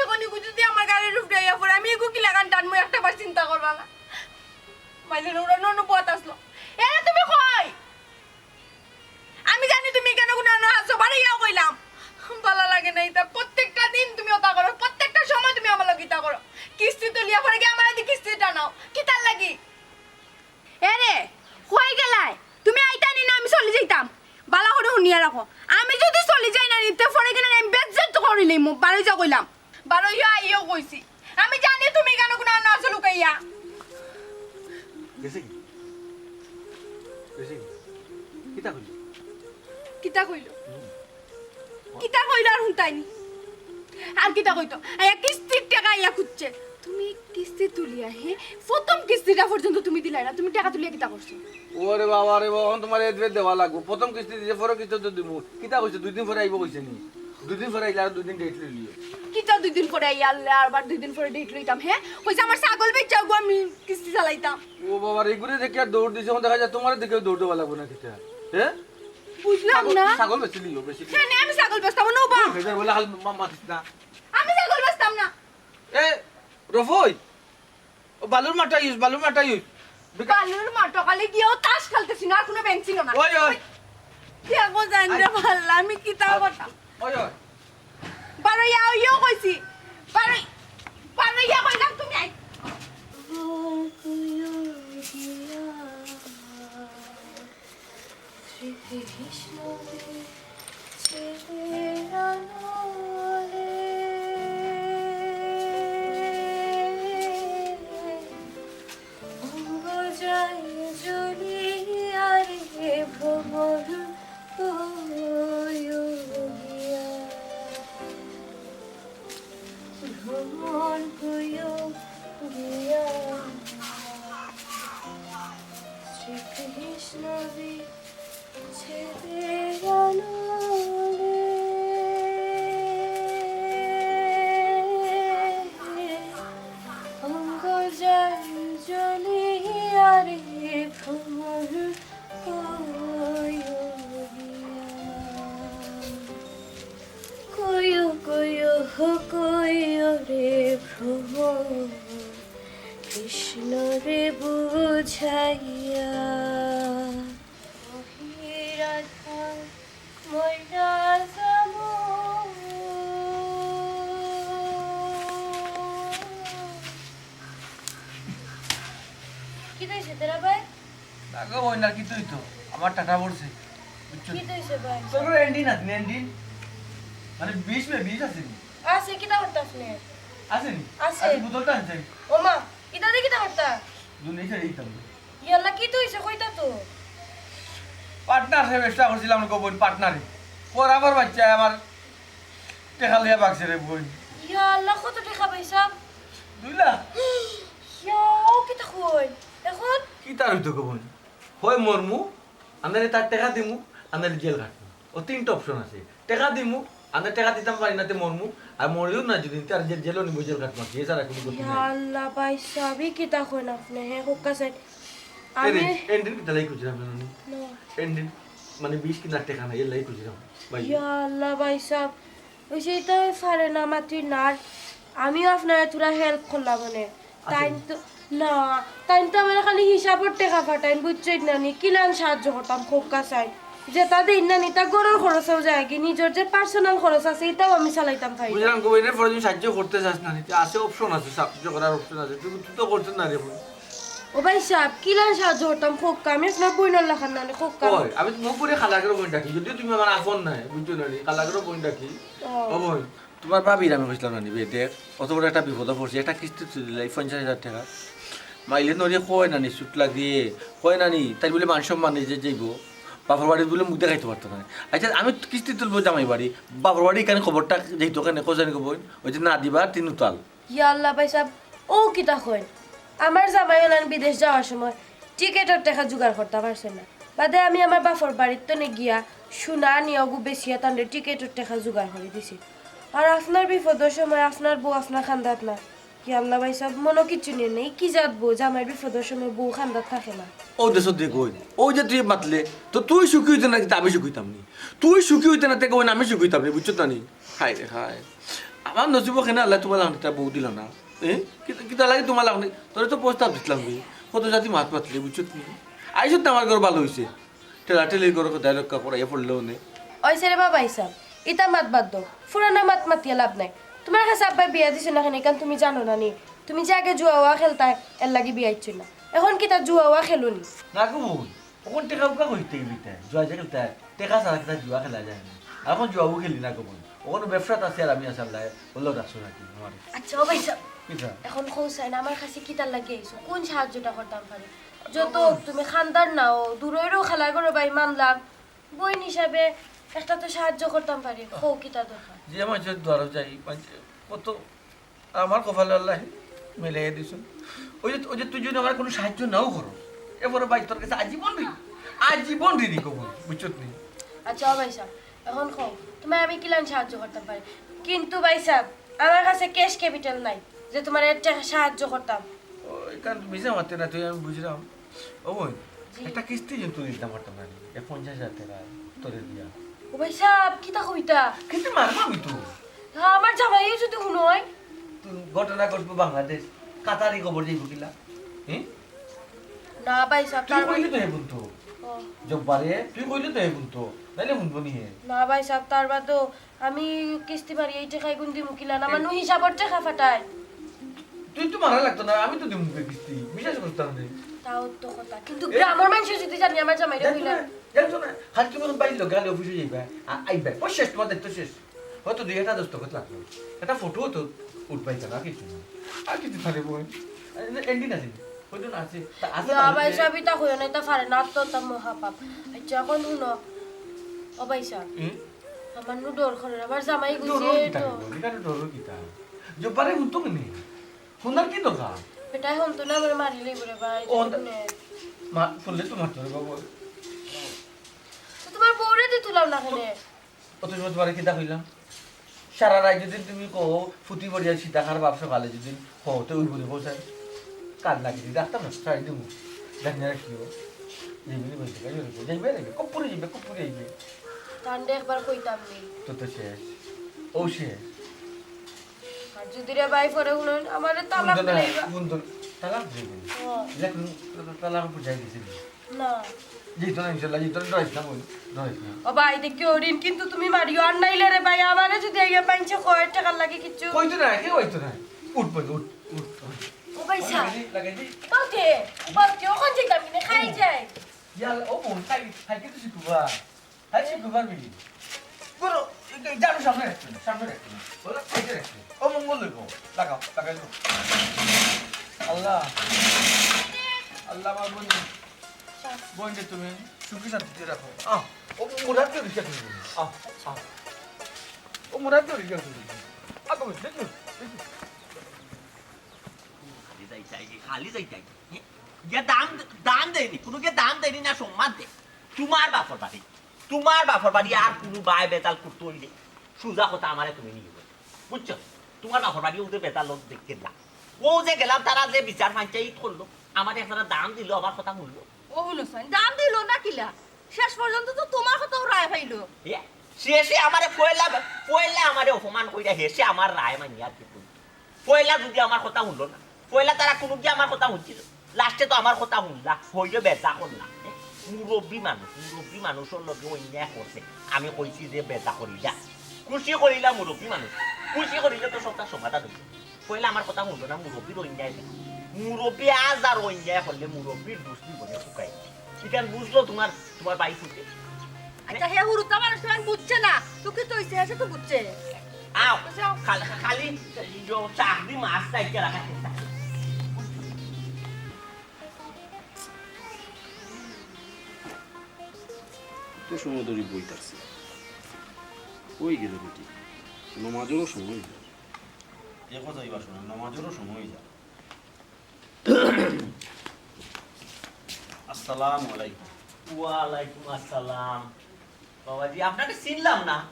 অখন ইগু যুদি আমার ঘাড়র উপরে আইয়া পড়ে, আমি ইগু কিলাখান টানমু, একটা বার চিন্তা করবা না। মাইলে উড়ানো অনু বত আসলো। এরে তুমি কই? আমি জানি তুমি কেনে কুনানো আছো, বারইয়াও কইলাম। ভালা লাগে না ইতা, প্রত্যেকটা দিন তুমি অতা করো, প্রত্যেকটা সময় তুমি আমার লগে ইতা করো। কিস্তি তুলিয়া পড়ে গিয়া আমার আদি কিস্তি টানাও, কিতার লাগি? এরে, কই গেলায়? তুমি আইতায় নি না আমি চলি যাইতাম? ভালা করি হুনিয়া রাখো, আমি যুদি চলি যাই না নি, তে পরে কিন্তু আমি বেইজ্জত করিলিমু, বারই যাও কইলাম। বারইয়া আইও কইছি। আমি জানি তুমি কেনে কুনানো আছো লুকাইয়া। গেছে কি? গেছে কি? কিতা কইলো? কিতা কইলো? হুম। কিতা কইলো আর হুনতায় নি? আর কিতা কইতো? আইয়া কিস্তির টেকা আইয়া খুজছে। তুমি কিস্তি তুলিয়া, হে? প্রথম কিস্তিটা পর্যন্ত তুমি দিলায় না। তুমি টেকা তুলিয়া কিতা করছো? ওরে বাবা রে বাবা, অখন তুমারে এদবে দেওয়া লাগবো। প্রথম কিস্তি দিছে, পরে কিস্তি তো দিমু। কিতা কইছে? দুই দিন পরে আইবো কইছে নি? দুই দিন পরে আইলে আর দুই দিন date লইলিও। কিতা দুই দিন পরে আইয়া আনলে আরবার দুই দিন পরে date লইতাম, হে? কইছে আমার ছাগল বেচিয়া অগু আমি কিস্তি চালাইতাম। ও বাবা রে, ইগুরে দেখি আর দৌড় দিছে, অখন দেখা যায় তুমারে দেখি দৌড় দেওয়া লাগবো না কিতা? হে? বুঝলাম ছাগল, না। ছাগল বেচিলিও, বেচিলিও। কেনে আমি ছাগল বেচতাম না, ও বা। দূর হয়ে যায়, বলে হাল মা-, মাতিস না। আমি ছাগল বেচতাম না। এ, রফই, ও বালুর মাঠটা ইউজ, বালুর মাঠটা ইউজ। বিকা- বালুর মাঠো খালি গিয়াও তাস খেলতেছি না, আর কুনু ব্যাংক ছিল না। ওই, ওই। দেখো জানতে পারলাম, আমি কিতা কথা। ওই, ওই। বারইয়া, ওইও কইছি। বারই-, বারইয়া কইলাম তুমি আই। শ্রীকৃষ্ণ ছেলের আনলে অঙ্গ যায় জ্বলিয়া রে ভ্রমর হইয়া। ভ্রমর হইয়া গিয়া শ্রীকৃষ্ণ রে ছেলের আনলে। অঙ্গ যায় জ্বলিয়া রে ভ্রমর হইয়া। কইও কইও হো কইও রে ভ্রমর, কৃষ্ণ রে বুঝাইয়া। ওহে রাধা ময়না যামো। কিতা অইছে তেরা ভাই? না গো, ওই না, কিতা অইতো? আমার টাটা পড়ছে। কিতা অইছে ভাই? তোর এন্ডিন আছে নি, এন্ডিন? মানে বিষ মে বিষ আছে নি? আছে, কিতা করতা আপনে? আছে নি? আছে। আচ্ছা, বোতলটা আনছে। ও মা, ইতা দিয়া কিতা করতা? দুনিয়া ছেড়ে দিতাম। ইয়াল্লা, কিতা অইছে? কইতা তো। পার্টনার হিসাবে ব্যবসা করছিলাম গো বইন, পার্টনারি। করাবার বাচ্চা আমার টেকা লইয়া বাগছে রে বইন। ইয়াল্লা, কত টেকা পাইছা? দুই লাখ। ইয়া, ও কিতা কইন? এখন? কিতা অইতো গো বইন? হয় মরমু, আন্দারে তার টেকা দিমু, আন্দারে জেল খাটমু। ও তিনটা অপশন আছে। টেকা দিমু, আন্দারে টেকা দিতাম পারি না তে মরমু, আর মরিও না যদি তার জে-, জেলও নিবো, জেল খাটমু। এছাড়া কোনো গতি নাই। ইয়াল্লা ভাই সাব, ই কিতা কইন আপনে? হে হুক্কা সাইড। এ রে, আমি এন্ডিন কিতা লাগি খুঁজছিলাম জানো নি? না। এন্ডিন মানে বিষ কিনার টেকা নাই, এর লাগি খুঁজছিলাম। ভাই। ইয়াল্লা ভাই সাব, অইছে ইতা পারে না মাতি না। আর আমিও আপনারে থুড়া হেল্প করলাম মানে। আচ্ছা। তাইন তো, না, তাইন তো আমারে খালি হিসাবর টেকা পাঠাইন, বুঝছইন না নি? কিলান সাহায্য করতাম, হুক্কা সাইড। যেটা দেইন না নি, তা ঘরর খরচও যায়গি, নিজর যে পার্সোনাল খরচ আছে, ইতাও আমি চালাইতাম পারি। বুঝলাম গো, এনে পরে তুমি সাহায্য করতে চাস না নি, আছে অপশন আছে, সাহায্য করার অপশন আছে, তুই, তুই তো করতে না রে বইন। ও ভাই সাব, কিলান সাহায্য করতাম, হুক্কা, আমি আপনার বইনর লাখান না নি, হুক্কা। ওই, আমি মুখ করে খালাকেরও বইন ডাকি, যদিও তুমি আমার আপন নাই, বুঝছো না নি, খালাকেরও বইন ডাকি। ও। ও বইন, তোমার ভাবির আমি কইছিলাম না নি বে, দেখ, অত বড় একটা বিপদো পড়ছি, একটা কিস্তি তুলি দিলাই পঞ্চাশ হাজার টেকা। মাইলে নড়িয়ে কয় না নি, চুট লাগিয়ে, কয় না নি, তাই বলে মান সম্মান নিজে যাইবো, বাপর বাড়ি বলে মুখ দেখাইতে পারতো না। আচ্ছা, আমি কিস্তি তুলবো জামাই বাড়ি, বাপর বাড়ি এখানে খবরটা যেহেতু ওখানে কোথায় গো বইন, ওই যে না দিবা তিন উতাল। ইয়াল্লা ভাই সাব, ও কিতা কইন? আমার জামাই অলান বিদেশ যাওয়ার সময় টিকেটর টেকা জোগাড় করতা পারছে না। বাদে আমি আমার বাপর বাড়ির তনে গিয়া সোনা নিয়া ওগু বেচিয়া তানরে টিকেটর টেকা জোগাড় করি দিছি। আর আপনার বিপদর সময় আপনার বউ আপনার খান্দাত না। ইয়াল্লা ভাই সাব, মনো কিচ্ছু নিয়ে নেই। কি জাত বউ, জামাইর বিপদর সময় বউ খান্দাত থাকে না। ও দেশো দে কই, ওই যে তুই মাতলে, তো তুই সুখী হইতে না, কিন্তু আমি সুখী হইতাম নি। তুই সুখী হইতে না, তে কই না আমি সুখী হইতাম নি, বুঝছো তো নি? হায় রে হায়, আমার নসিবো কেনে আল্লাহ তোমার লাখান একটা বউ দিল না। এ? কিতা, কিতা লাগি তোমার লাখান? তোরে তো প্রস্তাব দিছিলাম বে। কত জাতি মাত মাতলে, বুঝছো তুমি? আইসো তো আমার ঘর ভালো হইছে। ঠেলা ঠেলির ঘর কোথায় রক্ষা করাইয়া পড়লো নে। ওই সে রে বাবা হিসাব, ইতা মাত বাদ দাও। পুরানা মাত মাতিয়া লাভ নাই। তোমার কাছে আব্বায় বিয়া দিছে না কেনে, কারণ তুমি জানো না নি। তুমি যে আগে জুয়া উয়া খেলতায়, এর লাগি বিয়া ইচ্ছে না। এখন কিতা জুয়া উয়া খেলো নি? না গো বইন, অখন টেকা উকা কইতে গেলিতে, জুয়া যে খেলতে, টেকা ছাড়া কিতা জুয়া খেলা যায় না। আর অখন জুয়াও খেলি না গো বইন। অখন ব্যবসাত আছে আর আমি আছি আল্লাহ, বললেও রাখছো নাকি আমার। আচ্ছা, ও ভাই সাহেব, কিতা? এখন কও চাই না, আমার কাছে কিতার লাগি আইছো? কোন সাহায্যটা করতাম পারি? যত হোক, তুমি খান্দার নাও, দূরইরও খালা করো ভাই, মানলাম। বইন হিসাবে একটা তো সাহায্য করতাম পারি। কও কিতা দরকার? যে মানুষের দ্বারা যাই, মানুষে কত আমার কপালে আল্লাহ মিলাই দিছইন। ওই যে, ওই যে তুই যদি আমার কোনো সাহায্য নাও করো, এরপরে ভাই তোর কাছে আজীবন ঋণী, আজীবন ঋণী কবুল, বুঝছত নি? আচ্ছা, ও ভাই সাহেব, এখন কও, তোমায় আমি কিলান সাহায্য করতাম পারি? কিন্তু ভাই সাহেব, আমার কাছে ক্যাশ ক্যাপিটাল নাই যে তোমার একটা সাহায্য করতাম। ও, এখান মিছা মাতে না তুই, আমি বুঝলাম। ও বইন, জি। একটা কিস্তি কিন্তু দিতাম পারতাম না নি, এ পঞ্চাশ হাজার টেকা তোরে দিয়া। ও ভাই সাহেব, কিতা কইতা? কিস্তি মারবো আমি তো। হ্যাঁ, আমার জামাইও যদি হুনো হয়। তুই ঘটনা ঘটবো বাংলাদেশ, কাতারি খবর যাইব কিলা? হ্যাঁ? না ভাই সাহেব, তুই তার কইলে তো হে বুনতো। ও। জব্বারে, তুই কইলে তো হে বুনতো। নাইলে হুনবো নি হে। না ভাই সাহেব, তার বাদেও আমি কিস্তি মারি এই টেকায় গুন দিমু কিলা? না, মানু হিসাবর টেকা ফাটায়। তুই তো মারা লাগতো না, আমি তো দিমু বে কিস্তি, বিশ্বাস করতাম রে। তাও তো কথা, কিন্তু এ? গ্রামের মানুষে যদি জানি আমার জামাইরে জানতো কইলা। না, জানতো না, খালি তুমি এখন বাইর লোক, গেলে অফিসে যাইবা, আ-, আইবা, ও শেষ, তোমার দায়িত্ব শেষ। হয়তো দুই একটা দস্তখত লাগবে, একটা ফটো তো উঠবাই কেন, আর কিছু না, আর কিছু পারে বই, এন্ডিন আছে, হয়তো না আছে, তা আছে না না, ভাই, হইলে সবই তা হইও না, তা পারে না, তো তা মহাপাপ। আচ্ছা, এখন হুনো, ও ভাই সাহেব, হুম? আমার নু ডর করে, আমার জামাই ডরর গুছিয়ে কিতা তো। রে বই, এখানে ডরর কিতা? জব্বারে হুনতো কেনে? হুনার কি দরকার? বেটায় হুনতো না, আমার মারি লইব রে ভাই, ও, যদি হুনে। মা-, হুনলে তো মারতো রে বাবা। তো তোমার বউরে দি তুলাও না কেনে? অত সময় তোমারে কিতা কইলাম? সারা রাইত যদি তুমি কও, ফুটি পড়িয়া সীতা খার বাপ সকালে যদি কও, তো ওই বলে কও, স্যার, কার নাকি যদি রাখতাম না, ছাড়ি দিমু। জানি না কি ও। যাইবে নি বলতে পারি, ওই বলে, যাইবে, যাইবে, কপুরে যাইবে, কপুরে যাইবে। তান্ডে একবার কইতাম নি। তো তো শেষ। ও শেষ। আর যদি রে ভাই পরে হুনইন, আমারে তালাক বন্ধু না, দিলাইবা। বন্ধু, তালাক দিবে। ও। লেখ, তালাক বুঝাই দিছে। না। জি, তোরা ইনশাল্লাহ, জি, তোরা ডরাইস না, বইন, ডরাইস না। ও ভাই, দেখিও ঋণ কিন্তু তুমি মারিও, আর নাইলে রে ভাই, আমারে যদি আইয়া পাইনছে কয় টেকার লাগি কিচ্ছু। কইতো না, কেউ কইতো না। উঠ, বইন, উঠ, উঠ, উঠ। ও ভাই, ওই সাহেব। লাগাই দি, লাগাই দি। বালতি, বালতি, ওখান যাইতাম কিনা, খাই যাই। ইয়ার, ও বইন, খাই, খাই কিন্তু শিখুবা। হ্যাঁ, শিখতে পারবি নি? করো, এই, এই ঝাড়ু সামনে রাখতে না, সামনে রাখতে না। ওরা সাইডে রাখতে। ও মঙ্গল লইব, লাগাও, লাগাই দাও। আল্লাহ, আল্লাহ, আমার বোন, বোন যে তুমি সুখী শান্তিতে রাখো। আহ, ও মুরাদ দিয়ে রিক্সা তুলবে। আহ, আহ। ও মুরাদ দিয়ে রিক্সা তুলবে। আগো, দেখো, দেখো। খালি যাইতাই, খালি যাইতাই। গিয়া দাম, দাম দেয়নি, কোনো গিয়া দাম দেয়নি না সম্মান দে। তোমার বাপর বাড়ি, তোমার বাপর বাড়ি আর কোনো বায় বেতাল করতে হইলে সুজা কথা আমারে তুমি নিয়ে বলো। বুঝছো? তোমার বাপর বাড়ি ওদের বেতাল লোক দেখতে না। ও যে গেলাম, তারা যে বিচার পঞ্চায়েত করলো, আমারে তারা দাম দিল, আমার কথা শুনলো। ও হুনো সাইন, দাম দিল না কিলা? শেষ পর্যন্ত তো তোমার কথাও রায় পাইলো। এ, শেষে আমারে পয়লা, পয়লা আমারে অপমান কইরা হেষে আমার রায় মানিয়া আর কি কইলো। পয়লা যদি আমার কথা শুনলো না, পয়লা তারা কোনো কি আমার কথা শুনছিল? লাস্টে তো আমার কথা শুনলা, হইলে বেজা করলা। এ, মুরব্বী মানুষ, মুরব্বী মানুষের লগে অন্যায় করছে। আমি কইছি যে বেজা করিলা, খুশি করিলা মুরব্বী মানুষ, খুশি করিলে তো সবটা সমাধান হইছে। পয়লা আমার কথা শুনলো না, মুরব্বীর অন্যায় দেখা। মুরব্বী আজ আর অন্যায় করলে মুরব্বীর দুষ জীবনে শুকায়। ইখান বুঝলো তোমার, তোমার ভাই ফুটে। আচ্ছা, হে হুরুতা মানুষ তো আর বুঝছে না, তো কি তো হইছে, হে তো বুঝছে। আও, আচ্ছা। খাল-, খালি ইয়ো চাকরি মাছ চাইতে রাখা চেষ্টা করে। তো সময় ধরে বই থাকছে। কই গেল বেটি? নমাজেরও সময় হইল। দেখো যাইবা শোনা, নমাজেরও সময় হইল। আসসালামু আলাইকুম। ওয়ালাইকুম আসসালাম। বাবাজি, আপনারে চিনলাম না।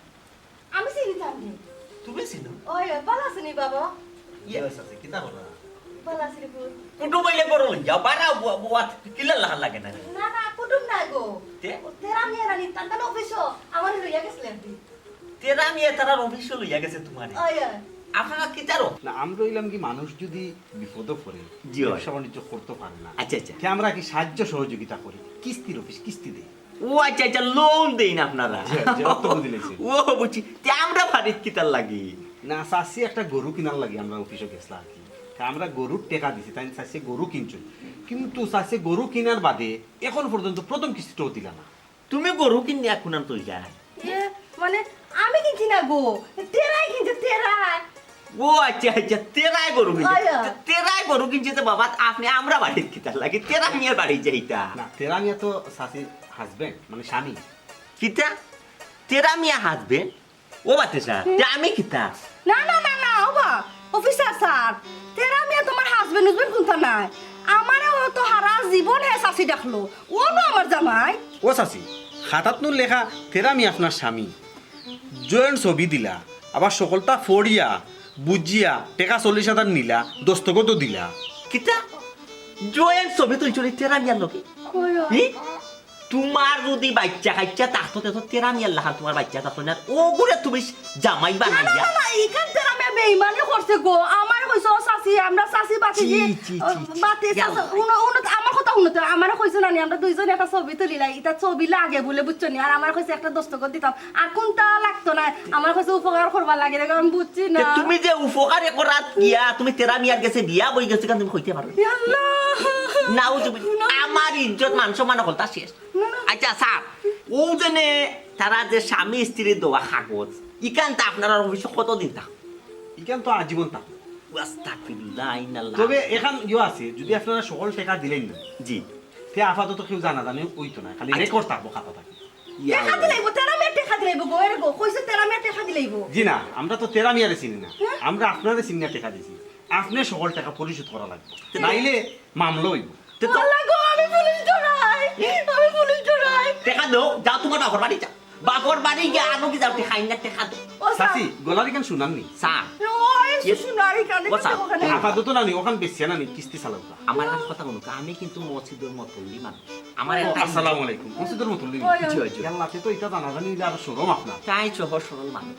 আমি চিনি তো আপনি। তুমি চিনো? ওই, ভালা আছনি বাবা? ইয়ে। ইয়ে, আছে, কিতা করো? ভালা আছি রে পুত। কুটুম অইলে বড় অইন যাও, বারা বুয়া, বুয়া, কিলার লাখান লাগে না। না, না, কুটুম না গো। তে? ও তেরা মিয়া রানী, তান তান অফিসো আমারে লইয়া গেছিলেন আপনি। তেরা মিয়া তারার অফিসো লইয়া গেছে তোমারে। ওই, ওই। আপনারা কিতার? না, আমরা অইলাম কি, মানুষ যদি বিপদে পড়ে, জি, ওই। ব্যবসা বাণিজ্য করতে পারে না। আচ্ছা, আচ্ছা। তে আমরা কি সাহায্য সহযোগিতা করি? কিস্তির অফিস, কিস্তি দেই। ও আচ্ছা, আচ্ছা, লোন দেইন আপনারা। জি, জি, অর্থ বুঝি লাইছি। ও বুঝছি। তে আমরা বাড়িত কিতার লাগি? না, চাচি একটা গরু কিনার লাগি আমরা অফিসো গেছিলাম আর কি। তে আমরা গরুর টেকা দিছি, তাইন চাচিয়ে গরু কিনছইন। কিন্তু চাচিয়ে গরু কিনার বাদে এখন পর্যন্ত প্রথম কিস্তিটাও দিলা না। তুমি গরু কিনিয়া কুনান তৈলা? এ, মানে, আমি কিনছি না গো, তেরাই কিনছে, তেরাই। ও আচ্ছা, আচ্ছা, তেরাই গরু কিনছে। আয়া। তে-, তেরাই গরু কিনছে তো বাবা, আপনে আমরা বাড়িত কিতার লাগি? তেরা মিয়ার বাড়িত যাইতা। না, তেরা মিয়া তো চাচির husband, মানে স্বামী। কিতা? তেরা মিয়া husband? ও বাতেসা, তে আমি কিতা? না, না, না, না, ও বা, অফিসার স্যার, তেরা মিয়া তোমার husband উজবেন্ড কুনতা নায়। আমারে ও তো হারা জীবন হে চাচি ডাকলো, ও তো আমার জামাই। ও চাচি, খাতাত নু লেখা তেরা মিয়া আপনার স্বামী। জয়েন্ট ছবি দিলা, আবার সকলতা ফড়িয়া, বুঝিয়া, টেকা চল্লিশ হাজার নিলা, দস্তখতও দিলা। কিতা? জয়েন্ট ছবি তুলছো রে তেরা মিয়ার লগে? কই ও? হি? তোমার যদি বাইচ্চা কাইচ্চা থাকতো, তে তো তেরা মিয়ার লাখান তোমার বাইচ্চা থাকতো না। ও করে তুমি জামাই না, না, বানাইয়া। না, না, ইখান তেরা মিয়া বেইমানি করছে গো। আমারে কইছে, "ও চাচি, আমরা চাচি বাতি ছি, দি-, ছি, ছি, ছি। বাতি ইয়া চাচা, আল্লাহ। হুনো, হুনো, আমার কথা হুনো তো, আমারে কইছে না নি, আমরা দুইজনে একটা ছবি তুলিলাই, ইতা ছবি লাগে বলে, বুঝছো নি? আর আমারে কইছে একটা দস্তখত দিতাম, আর কুনতা লাগতো না, আমারে কইছে উপকার করবার লাগে, দেখো আমি বুঝছি না।" তে তুমি যে উপকারে করাত গিয়া, তুমি তেরা মিয়ার গেছে বিয়া বই গেছে, কেন তুমি কইতে পারো? ইয়া আল্লাহ। নাউজুবিল্লাহ। না। আমার ইজ্জত মান সম্মান হকলতা শেষ। না, না। আচ্ছা, স্যার, ও জেনে তারা যে স্বামী স্ত্রীর দেওয়া কাগজ, ইখান তো আপনারা অফিসো কতদিন থাক? ইখান তো আজীবন থাক। আস্তাগফিরুল্লাহ, ইন্নাল্লাহ। তবে এখান ইয়ে আছে, যদি আপনারা সকল টেকা দিলেন না, জি। তে আপাতত কেউ জানাজানি হইতো না, খালি আচ্ছা। রেকর্ড থাকবো খাতা থাকি। ইয়া টেকা আল্লাহ। দিলাইবো, তেরা মিয়া টেকা দিলাইবো গো, এরে গো, কইছে তেরা মিয়া টেকা দিলাইবো। জি না, আমরা তো তেরা মিয়ারে চিনি না, হ্যাঁ? আমরা আপনারে চিনিয়া টেকা দিছি। আপনে সকল টেকা পরিশোধ করা লাগবে, তে নাইলে মামলা হইব। তে তো আল্লাহ গো, আমি পুলিশ ডরাই, আমি পুলিশ ডরাই। টেকা দেও, যাও তোমার বাপর বাড়ি যাও। বাপর বাড়ি গিয়া আনো কি যাও, টেকা আইন না, টেকা দেও। ও স্যার। চাচি, গলার ইখান শুনার নি? স্যার। ও, এই ইয়ে, শুনার ইখান, ও স্যার। ওখানে। আপাতত না নি, ওখান বেশি না নি, কিস্তি চালাও তা। আমার একটা কথা বলুন, আমি কিন্তু মসজিদের মতল্লি মানুষ। আমার ও, একটা আসসালামু আলাইকুম। মসজিদের মতল্লি? ওই, ওই। জি, জি। ইয়াল্লা, তে তো ইটা জানাজানি হইলে আরো শরম আপনার। তাই সহজ সরল মানুষ।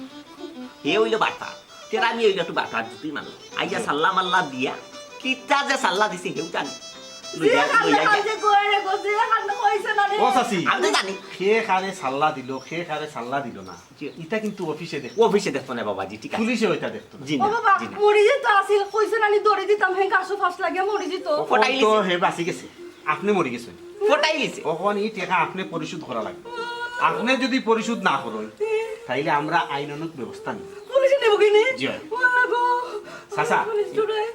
হে হইলো বাটপার। তেরা মিয়া হইলো একটু বাটপার জুতির মানুষ। আইয়া সাল্লা মাল্লা দিয়া, কিতা যে সাল্লা দিছে, হেউ জানে। যে লইয়া, কান্দে লইয়া কান্দে যায়। কয় রে গো, যে কান্দে কইছে না রে। ও চাচি, আমি তো জানি। খে খারে সাল্লা দিল, খে খারে সাল্লা দিল না। জি। ইটা কিন্তু অফিসে দেখতো। অফিসে দেখতো না বাবাজি, ঠিক আছে। পুলিশে ওইটা দেখতো না। জি না, ও বাবা, জি না। মরি যেত আছিল, কইছে না নি দড়ি দিতাম, হে গাছো ফাঁস লাগিয়া মরি যেত। ও পটাই তো লিছে। হে বাঁচি গেছে, আপনি মরি গেছেন। পটাই লিছে। অখন ই টেকা আপনি পরিশোধ করা লাগবে। আপনে যুদি পরিশোধ না করইন, তাইলে আমরা আইনানুগ ব্যবস্থা নিমু। পুলিশে নিবো কিনে? জি। ও আল্লাহ গো। চাচা। পুলিশ ডরায়।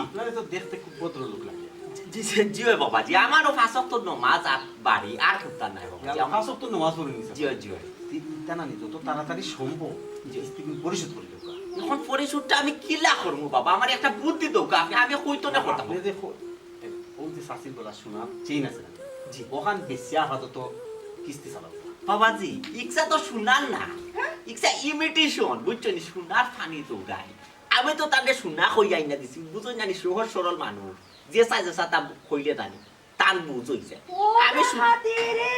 আপনারে তো দেখতে খুব ভদ্রলোক লাগে। জি, জি, জি অয় বাবাজি, আমারও পাঁচ ওয়াক্ত নমাজ আর বাড়ি, আর কুন্তা নাই বাবাজি। পাঁচ ওয়াক্ত নমাজ পড়ইন নি, চাচা? জি অয়, জি অয়। তি-, ইতা না নি, যত তাড়াতাড়ি সম্ভব, জি। কিস্তি পরিশোধ করি দেউক্কা। অখন পরিশোধটা আমি কিলা করমু বাবা? আমারে একটা বুদ্ধি দেউক্কা, আপনে, আমি কইতো না কথা। আপনে যে ক-, অউ যে চাচির গলার সোনার চেইন আছে না? জি। অখান বেচিয়া আপাতত কিস্তি চালাও। বাবাজি, ইকসা তো সোনার না, ইকসা imitation, বুঝছো নি? সোনার পানি দৌড়ায়। আমি তো তারে সোনা কইয়া আইনা দিছি, বুঝো না নি, সহজ সরল মানুষ, যে চায় যে চায় তা কইলে জানি, তার বুঝ অইছে। ও আমি সু- হাতি রে,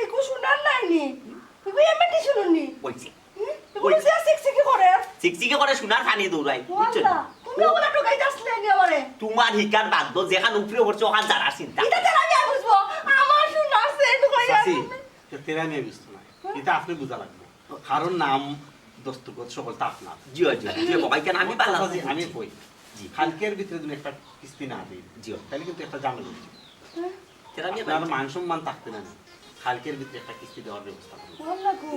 এগু সোনার নায় নি, এগু imitation নি। অইছে। হুম? এগু ওই যে চিকচিকি করে। চিকচিকি করে সোনার পানি দৌড়ায়, ও বুঝছো নি? আল্লাহ, তুমি ওগুলা ঠকাইতে আসলে নি আমারে। তোমার হিকার বাদ দাও, যেখান উপরে পড়ছে ওখান যারা চিন্তা। ইটা যারা আমি আর বুঝবো, আমার সোনার চেইন কই চাচি, আছে? তো তেরা নিয়ে ব্যস্ত নাই, ইটা আপনে বুঝা লাগবো। কারণ নাম, দস্তখত সকল তো আপনার। জি, জি, জি, বাবা, ইখান আমি বালা চাচি, আমি বুঝছি। কই, জি। কালকের ভিতরে যদি একটা কিস্তি না দেই, জি। তাইলে কিন্তু একটা ঝামেলা অইছে। হ্যাঁ। তেরা নিয়ে আপনার বাড়ি। মান সম্মান থাকতো না নি। কালকের ভিতরে একটা কিস্তি দেওয়ার ব্যবস্থা করুন। ওয়াল্লা গো,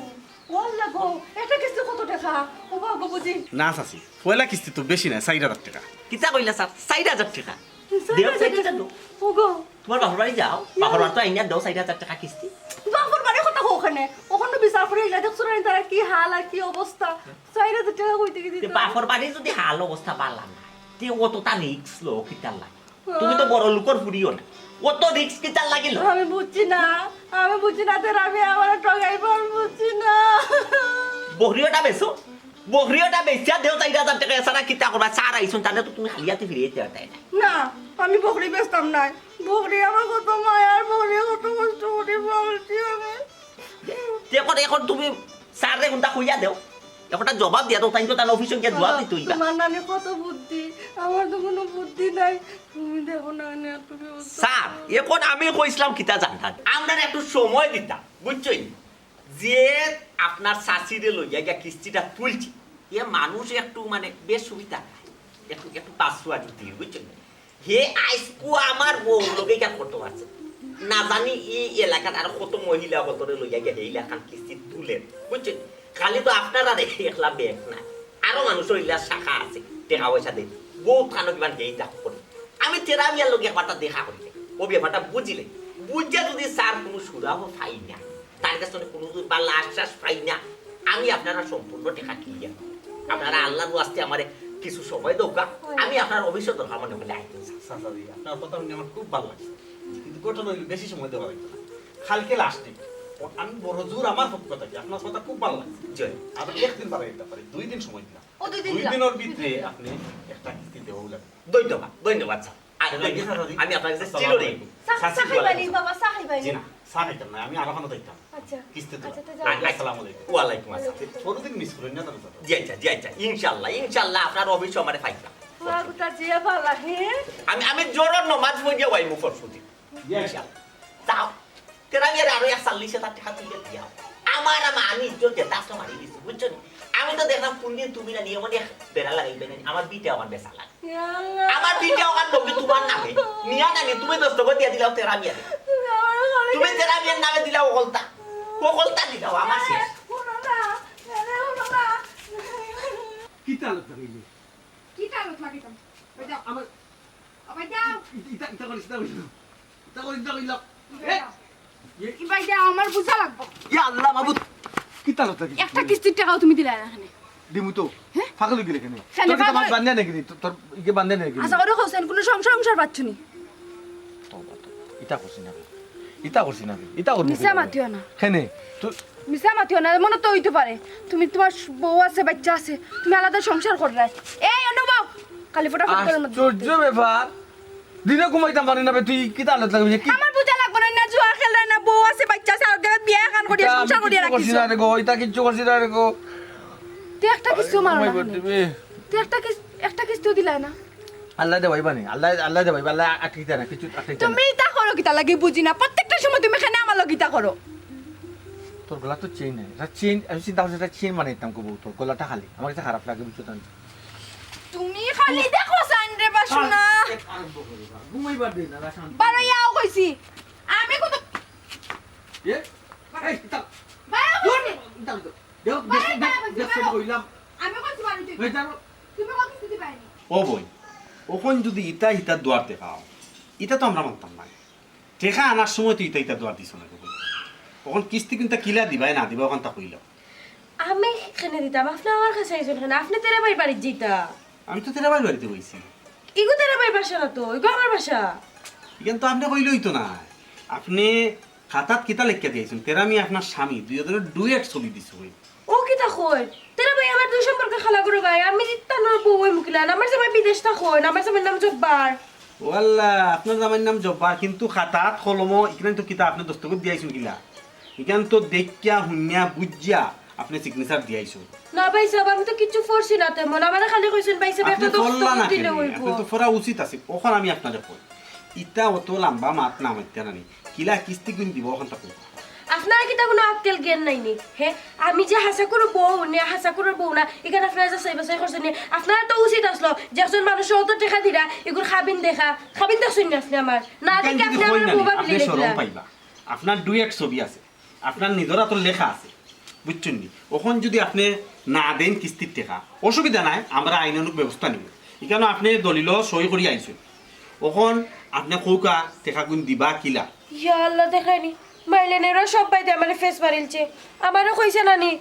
ওয়াল্লা গো, একটা কিস্তি কত টেকা? ও বাবা গো, বুঝি। না চাচি, পয়লা কিস্তি তো বেশি না, চাইর হাজার টেকা। কিতা কইলা স্যার? চাইর হাজার টেকা? চাইর হাজার দেও, চাইর হাজার টেকা। টেকা দেও। ও গো। তোমার বাপর বাড়ি যাও, ইয়া। বাপর বাড়ি তো আইনা দেও চাইর হাজার টেকা কিস্তি। বাপর বাড়ি কথা কও কেনে? অখন বিচার করি আইলা, দেখছো না তারা কি হাল আর কি অবস্থা? চাইর হাজার টেকা কইতে কি তে দিতে? বাপর বাড়ি যদি হাল অবস্থা বালা না, তে অতটা risk লো কিতার লাগি? তুমি তো বড় লোকর ফুড়িও না, অত risk কিতার লাগিল? আমি বুঝছি না, আমি বুঝছি না, তেরা আমি আমারে ঠগাইবো, আমি বুঝছি না। বকরিওটা বেচো, বকরিওটা বেচিয়া দেও চাইর হাজার টেকা, এছাড়া কিতা করবা? স্যার আইছইন, তাইলে তো তুমি খালি হাতে ফিরিয়া যাইতায় না। না, আমি বকরি বেচতাম নায়। বকরি আমার কত মায়ার, বকরি কত কষ্ট করি পালছি আমি। তে অখন, অখন তুমি স্যাররে কুন্তা কইয়া দেও, একটা জবাব দিয়া দেও, তাইন তো তান অফিসো গিয়া জবাব দিতে অইবা। তোমার নানি কত বুদ্ধি, আমার তো কুনু বুদ্ধি নাই। তুমি দেখো না, না, তুমি বুঝছো। স্যার, অখন আমি কইছিলাম কিতা জানতা, আমরারে একটু সময় দিতা, বুঝছইন? যে আপনার চাচিরে লইয়া গিয়া কিস্তিটা তুলছি, এ মানুষ একটু মানে বেসুবিধা, একটু, একটু পাসওয়ার্ড দিতে, বুঝছইন? হে আইজকু আমার বউর লগে ইখান করতো পারছে। না জানি ই এলাকাত আর কত মহিলা অকলরে লইয়া গিয়া হে এলাকান কিস্তি তুলের, বুঝছইন? খালি তো আপনারার একলা ব্যাংক না, আরো মানুষর ইলা শাখা আছে, টেকা পয়সা দেয়, বউত খানো কিমান হেইতা করে। আমি তেরা মিয়ার লগে একবারটা দেখা করিলে, অউ ব্যাপারটা বুঝিলে, বুঝিয়া যদি স্যার কুনু সুরাহা পাই না, তার কাছ থাকি কুনু বালা আশ্বাস পাই না, আমি আপনারার সম্পূর্ণ টেকা তুলিয়া, আপনারা আল্লাহর ওয়াস্তে আমারে কিছু সময় দেউক্কা, আমি আপনার অফিসো দরকার মনে অইলে আইতাম। চাচা জি, আপনার কথা হুনি আমার খুব ভালা লাগছে, কিন্তু ঘটনা অইলো বেশি সময় দেওয়া যাইতো না। কালকে last date, আমি বড় জোর আমার পক্ষ থাকি, আপনার কথা খুব ভালা লাগছে। জি। আর একদিন বাড়াই দিতে পারি, দুই দিন সময় দিলাম। ও, দুই দিন দুই দিলাম। দিনর ভিতরে আপনি একটা কিস্তি দেওয়া লাগবে। ধন্যবাদ, ধন্যবাদ স্যার। আর ঠিক আছে, ধন্যবাদ। চাচা জি। আমি আপনার কাছে আসসালামু চিরঋণী। আলাইকুম। চা, চা চাচি খাইবা নি বলি। বাবা, চা খাইবা নি? জি না, চা খাইতাম না, আমি আরো খানো যাইতাম। আচ্ছা। কিস্তি তো আচ্ছা, লাগবে। তো যাও। আসসালামু আলাইকুম। ওয়ালাইকুম আসসালাম। কোনোদিন miss করেন না, চাচা। জি, আচ্ছা, জি, আচ্ছা, ইনশাআল্লাহ, ইনশাআল্লাহ, আপনার অফিসো আমারে পাইবা। ওয়া গুতা জিয়া বালা, হে? আমি, আমি জোহরর নমাজ পড়িয়া ওয়াইমু পরশুদিন। জি, আচ্ছা। ইনশাআল্লাহ। যাও। তেরা মিয়ারে আরো এক চল্লিশ হাজার টেকা তুলিয়া দিও। আমার, আমার, আমি ইজ্জত দিয়া দাস মারি দিছি, বুঝছো নি? আমি তো দেখলাম কোনদিন তুমি না নিয়ে মনে বেড়া লাগাইবে না, আমার ভিটা আমার বেচা লাগে। ইয়া আল্লাহ। আমার ভিটা ওখান লোকে তোমার নামে, নিয়া নানি তুমি দস্তখত দিয়া দিলাও তেরা মিয়ারে। তুমি আমারে খালি তুমি তেরা মিয়ার নামে দিলাও অকলতা, অকলতা দিলাও, আমার শেষ। হুনো না, আরে হুনো না। কিতা আলাপ লাগাইলে? কিতা আলাপ লাগাইতাম? ওই যাও। আমার ওই যাও। ইতা, ইতা করিস না, ইতা করিস না, ইতা করিস না। এ? এ? ইবাই যাও, আমার বুঝা লাগবো। ইয়া আল্লাহ মাবুদ, কিতা আলাপ লাগাইলে? একটা কিস্তির টেকাও তুমি দিলায় না কেনে। দিমু তো। হ্যাঁ? পাগল অইগেলে কেনে? কেনে তোর কিতা পাগল? বান্ধে নাকি? তোর, তোর ইগে বান্ধে নাকি? আচ্ছা, ওরে কইছেন, কুনু সংসার, সংসার পাচ্ছ নি? তওবা, তওবা। ইতা করছি না বে। ইতা করছি না বে। ইতা করছি না বে। মিছা মাতিও না। কেনে? তুই মিছা মাতিও না। মনে তো অইতে পারে। তুমি, তোমার বউ আছে, বাচ্চা আছে। তুমি আলাদা সংসার কররায়। এই, অনুভব, খালি ফটাফট করে মধ্যে আশ্চর্য ব্যাপার। দিনে ঘুমাইতাম পারি না বে, তুই কিতা আলাপ লাগাইলি? কি আমার বুঝা লাগবো না, না জুয়া খেলরায়, না বউ আছে, বাচ্চা আছে, আর জাগাত বিয়া এখান করিয়া, ইতা আমি সংসার করিয়া কিচ্ছু করছি রাখিছো। না রে গো, ইতা কিচ্ছু করছি না রে গো। তুই একটা কিস্তিও মারো না ঘুমাই কেনে? পড়তে বে। তুই একটা কিস-, একটা কিস্তিও দিলায় না। আল্লায় দেবাইবা নি, আল্লায়, আল্লায় দেবাইবা, আল্লায় আটকিতা না, কিচ্ছু আটকিতা না। তুমি ইতা করো কিতা লাগি বুঝি না, প্রত্যেকটা সময় তুমি কেনে আমার লগে ইতা করো। তোর গলাত তো চেইন নাই, ইটা চেইন, আমি চিন্তা করছি ইটা চেইন বানাইতাম কবু, তোর গলাটা খালি, আমার কাছে খারাপ লাগে, বুঝছো তো? তুমি খালি দেখো চাইন রে বাসু না। আর, আর বকো না, ঘুমাইবার দে না, শান্ত। বারো ইয়াও কইছি। আমি কত এ? এই, দাও। ভাই, দূর, দাও, দাও। দেও, দেও, দেও, দেও, কইলাম। আমি কইছি বাড়ি তুই। এই, দাও। তুমি কত কিছু দিবাই নি? ও বইন, অখন যুদি ইতা হিতার দুয়ার দেখাও, ইতা তো আমরা মানতাম না। টেকা আনার সময় তো ইতা হিতার দুয়ার দিছো না। অখন কিস্তি কুনতা কিলা দিবায় না দিবায় অখানতা কইলাও। আমি কেনে দিতাম? আপনে আমার কাছে আইছইন কেনে? আপনে তেরা ভাইর বাড়িত যাইতা। আমি তো তেরা ভাইর বাড়িত গেছি। ইগু তেরা ভাইর বাসা না তো, ইগু আমার বাসা। ইখান তো আপনে কইলে অইতো না। আপনে খাতাত কিতা লেখিয়া দিছইন, তেরা মি আপনার স্বামী, দুইওজনে ডুয়েট ছবি দিছইন। ও কিতা কইন? তেরা ভাই আমার দুই সম্পর্কে খালা করো ভাই, আমি তানর বউ অইমু কিলা, আমার জামাই বিদেশ থাকইন, আমার জামাইর নাম জব্বার। ও আল্লাহ, আপনার জামাইর নাম জব্বার, কিন্তু খাতাত কলমো ইখান তো কিতা আপনে দস্তখত দিয়াইছইন কিলা? ইখান তো দেখিয়া, হুনিয়া, বুঝিয়া আপনে সিগনেচার দিয়াইছইন। না ভাইসাব, আমি তো কিচ্ছু পড়ছি না তেমন, আমারে খালি কইছইন ভাইসাব একটা আপনে পড়লা দস্তখত না দিলে কেনে? অইবো। আপনে তো পড়া উচিত আছে। অখন আমি আপনারে কই, ইতা অত লাম্বা মাত না মাতিয়া নানি, কিলা কিস্তি কুন দিবো অখানতা কই। আপনার কিতা কুনু আক্কেল জ্ঞান নাই নি? হে, আমি যে হাছা কুরু বউ নি, হাছা কুরুর বউ না, ইখান আপনারা যাচাই বাছাই করছইন নি? আপনার তো উচিত আছলো যে একজন মানুষরে অত টেকা দিরা, ইগুর খাবিন দেখা, খাবিন দেখছইন নি আপনে আমার? না দেখি আপনে আমার বউ ভাবিলিলা। শরম পাইবা। আপনার ডুয়েট ছবি আছে, আপনার নিজর আতর লেখা আছে, বুঝছইন নি? অখন যুদি আপনে না দেইন কিস্তির টেকা, অসুবিধা নাই, আমরা আইনানুগ ব্যবস্থা নিমু। ইখানো আপনে দলিলো সই করি আইছইন, অখন আপনে কউক্কা টেকা কুন দিবা কিলা? ইয়া আল্লাহ, দেখাইনি। মাইলে নেরা সব বাইদে আমারে ফেস মারিলছে। আমারে কইছে নানি,